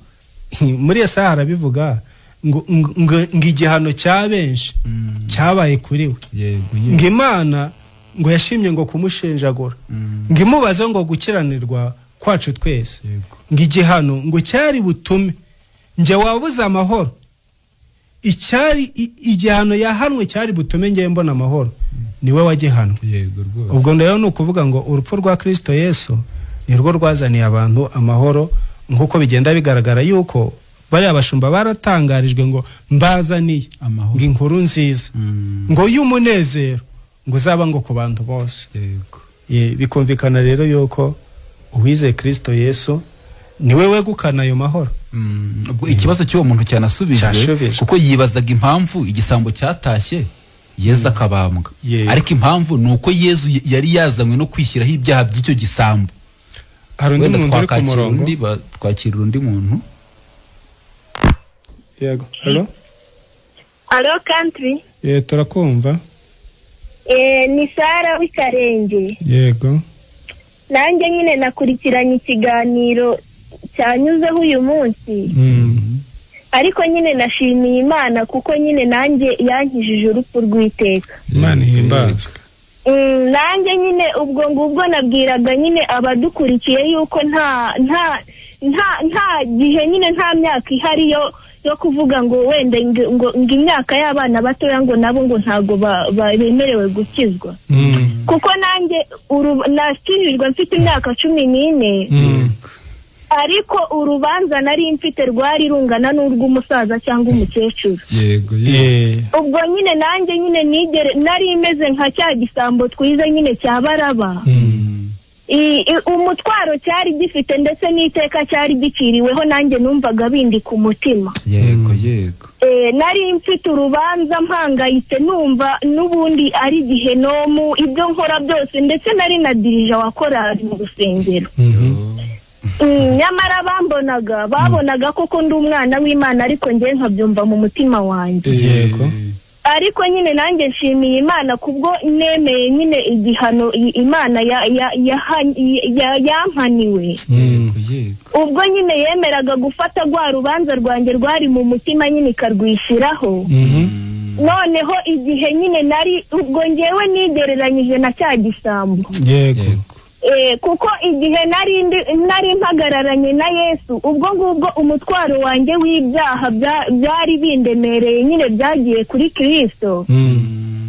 muri Yesaya harabivuga ngo igihano cya benshi cyabaye kuri we. Ngo Imana ngo yashimye ngo kumushenjagura, ngo imubaze ngo gukiranirwa kwacu twese, ngo igihano ngo cyari butume nge wabuze amahoro, icyari igihano yahanwe cyari butume nge mbona amahoro. niwe wagihanwe. Ubwo rero ni ukuvuga ngo urupfu rwa Kristo Yesu ni rwo rwazaniye abantu amahoro, nk'uko bigenda bigaragara yuko bariya bashumba baratangarijwe ngo mbazaniye ngo inkuru nziza ngo y'umunezero ngo uzaba ngo ku bantu bose. Bikumvikana rero yuko uwizeye Kristo Yesu niwe wegukana ayo mahoro. Ubwo ikibazo cy'uwo muntu cyanasubijwe, kuko yibazaga impamvu igisambo cyatashye Yezu akabambwa. Ariko impamvu ni uko Yezu yari yazanywe no kwishyiraho ibyaha by'icyo gisambo. Hari undi muntu uri ku murongo, twakira undi muntu. Yego, hello. Hello country. Turakumva. Ni Sara w'Ikarenge. Yego. Nanjye nyine nakurikiranye ikiganiro cyanyuzeho uyu munsi. Ariko nyine nashimiye Imana kuko nyine nanjye yankijije urupfu rw'iteka. Imana ihimbazwe. Nanjye nyine ubwo ngubwo nabwiraga nyine abadukurikiye yuko nta nta nta nta gihe nyine nta myaka ihari yo kuvuga ngo wenda ngo imyaka y'abana batoya ngo nabo ngo ntago bemerewe gukizwa. Kuko nanjye nakijijwe mfite imyaka 14, ariko urubanza nari mfite rwari rungana n'urw'umusaza cyangwa umukecuru. Yego. Ubwo nyine nanjye nyine nigere nari imeze nka cya gisambo twize nyine cya Baraba. Umutwaro cyari gifite ndetse n'iteka cyari giciriweho nanjye numvaga bindi ku mutima. Yego yego. Nari mfite urubanza mpangayitse numva n'ubundi ari gihenomu ibyo nkora byose, ndetse nari na dirija wa korali mu rusengero. Nyamara bambonaga babonaga koko ndi umwana w'Imana, ariko njye nkabyumva mu mutima wanjye. Yego. Ariko nyine nanjye nshimiye Imana kubwo nemeye nyine igihano Imana yampaniwe. Ubwo nyine yemeraga gufata rwa rubanza rwanjye rwari mu mutima nyine ikarwishyiraho. Noneho igihe nyine nari ubwo ngewe nigereranyije na cya gisambo. Yego. Kuko igihe nari mpagararanye na Yesu, ubwo ngubwo umutwaro wanjye w'ibyaha byari bindemereye nyine byagiye kuri Kristo.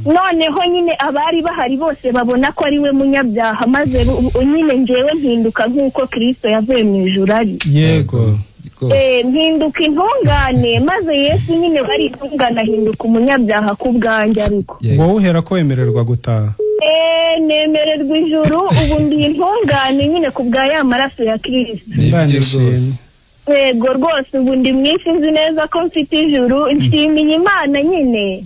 Noneho nyine abari bahari bose babona ko ari we munyabyaha, maze nyine ngewe mpinduka nk'uko Kristo yavuye mu ijuru ari. Yego. Mpinduka intungane, maze Yesu nyine wari intungane ahinduka umunyabyaha ku bwanjye. Ariko wowe uhera ko wemererwa gutaha? Nemererwa ijuru, ubu ndi intungane nyine ku bwa ya maraso ya Kristo. Yego rwose, ubu ndi mwisi nzi neza ko mfite ijuru. Nshimiye Imana nyine.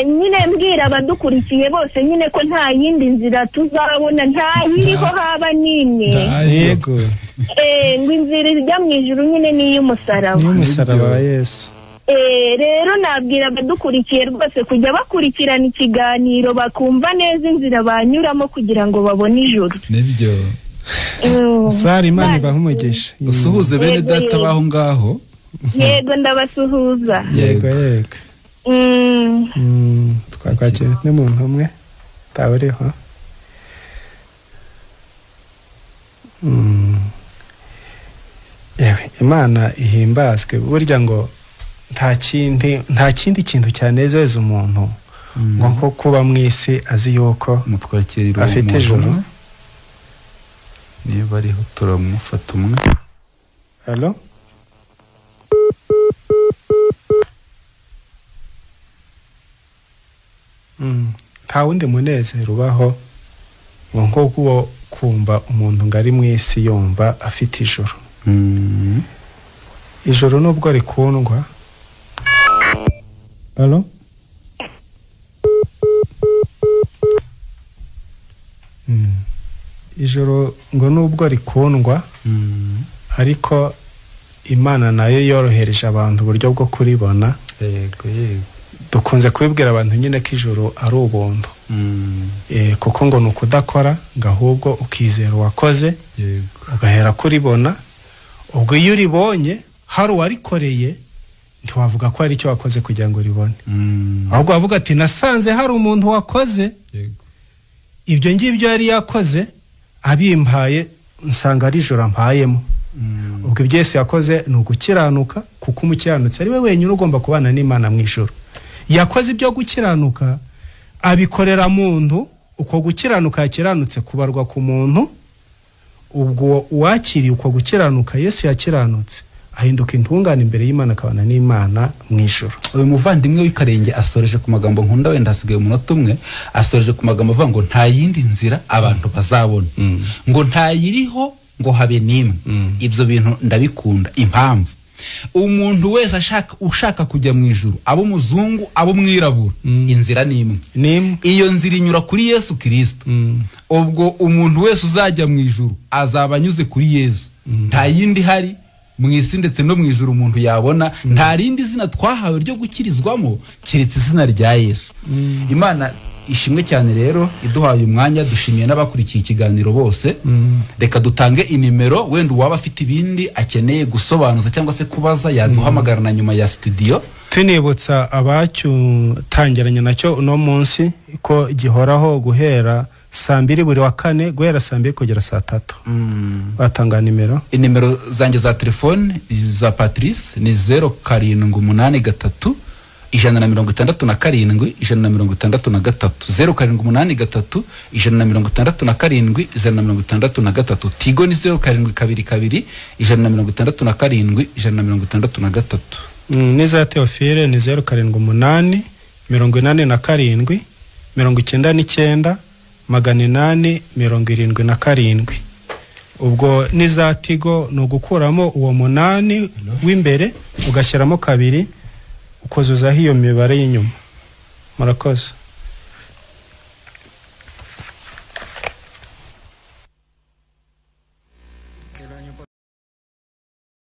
Nyine mbwira abadukurikiye bose nyine ko nta yindi nzira tuzabona, nta yiriho haba n'imwe. Yego. Ngo inzira ijya mu ijuru nyine ni iy'umusaraba. Ni iy'umusaraba wa Yesu. Rero nabwira abadukurikiye rwose kujya bakurikirana ikiganiro bakumva neza inzira banyuramo kugira ngo babone ijuru. Nibyo. Sara, Imana ibahe umugisha. Usuhuze bene data baho ngaho. Yego, ndabasuhuza. Yego yego. Twakwakira n'umuntu umwe uriho. Imana ihimbazwe. Burya ngo nta kindi kintu cyanezeza umuntu ngo nko kuba mu isi azi yuko afite ijuru. Niba ariho turamufata umwe. Hello? Nta wundi munezero ubaho ngo nko kumva umuntu ngo ari mu isi yumva afite ijuru. Ijuru nubwo rikundwa. Hello? Ijuru ngo nubwo rikundwa, ariko Imana nayo yorohereje abantu uburyo bwo kuribona. Yego yego. Dukunze kubibwira abantu nyine ko ijuru ari ubuntu. Kuko ngo ni ukudakora, ngo ahubwo ukizera uwakoze, ugahera kuribona. Ubwo iyo uribonye hari uwarikoreye, ntiwavuga ko hari icyo wakoze kugira ngo uribone. Ahubwo wavuga ati nasanze hari umuntu wakoze ibyo ngibyo yari yakoze, abimpaye nsanga ari ijuru ampayemo. Ubwo ibyo Yesu yakoze ni ugukiranuka, kuko umukiranutsi ari we wenyine ugomba kubana n'Imana mu ijuru. Yakoze ibyo gukiranuka, Abikorera muntu, uko gukiranuka yakiranutse kubarwa ku muntu. Ubwo uwakiriye uko gukiranuka Yesu yakiranutse ahinduka intungane imbere y'Imana, akabana n'Imana mu ijuru. Uyu muvandimwe w'Ikarenge asoreje ku magambo nkunda, wenda hasigaye umunota umwe, asoreje ku magambo avuga ngo nta yindi nzira abantu bazabona, ngo ntayiriho ngo habe n'imwe. Ibyo bintu ndabikunda. Impamvu umuntu wese ushaka kujya mu ijuru, abo umuzungu abo umwirabura, inzira ni imwe. Iyo nzira inyura kuri Yesu Kristo. Ubwo umuntu wese uzajya mu ijuru azaba anyuze kuri Yesu. Nta yindi hari mu isi ndetse no mu ijuru umuntu yabona. Nta rindi zina twahawe ryo gukirizwamo keretse izina rya Yesu. Imana ishimwe cyane rero iduhaye umwanya, dushimiye n'abakurikiye ikiganiro bose. Reka dutange inimero, wenda uwaba afite ibindi akeneye gusobanuza cyangwa se kubaza yaduhamagara na nyuma ya studio. Tunibutsa abacyutangiranye nacyo uno munsi ko gihoraho guhera saa 2 buri wa kane, guhera saa 2 kugera saa 3. Batanga nimero. Inimero zanjye za telefone za Patrice ni 0783 167 163, 0783 167 163. Tigo ni 0722 167 163. N'iza Theophile ni 078 87 99 877. Ubwo n'iza Tigo ni ugukuramo uwo 8 w'imbere ugashyiramo 2 ukozuzaho iyo mibare y'inyuma. Murakoze.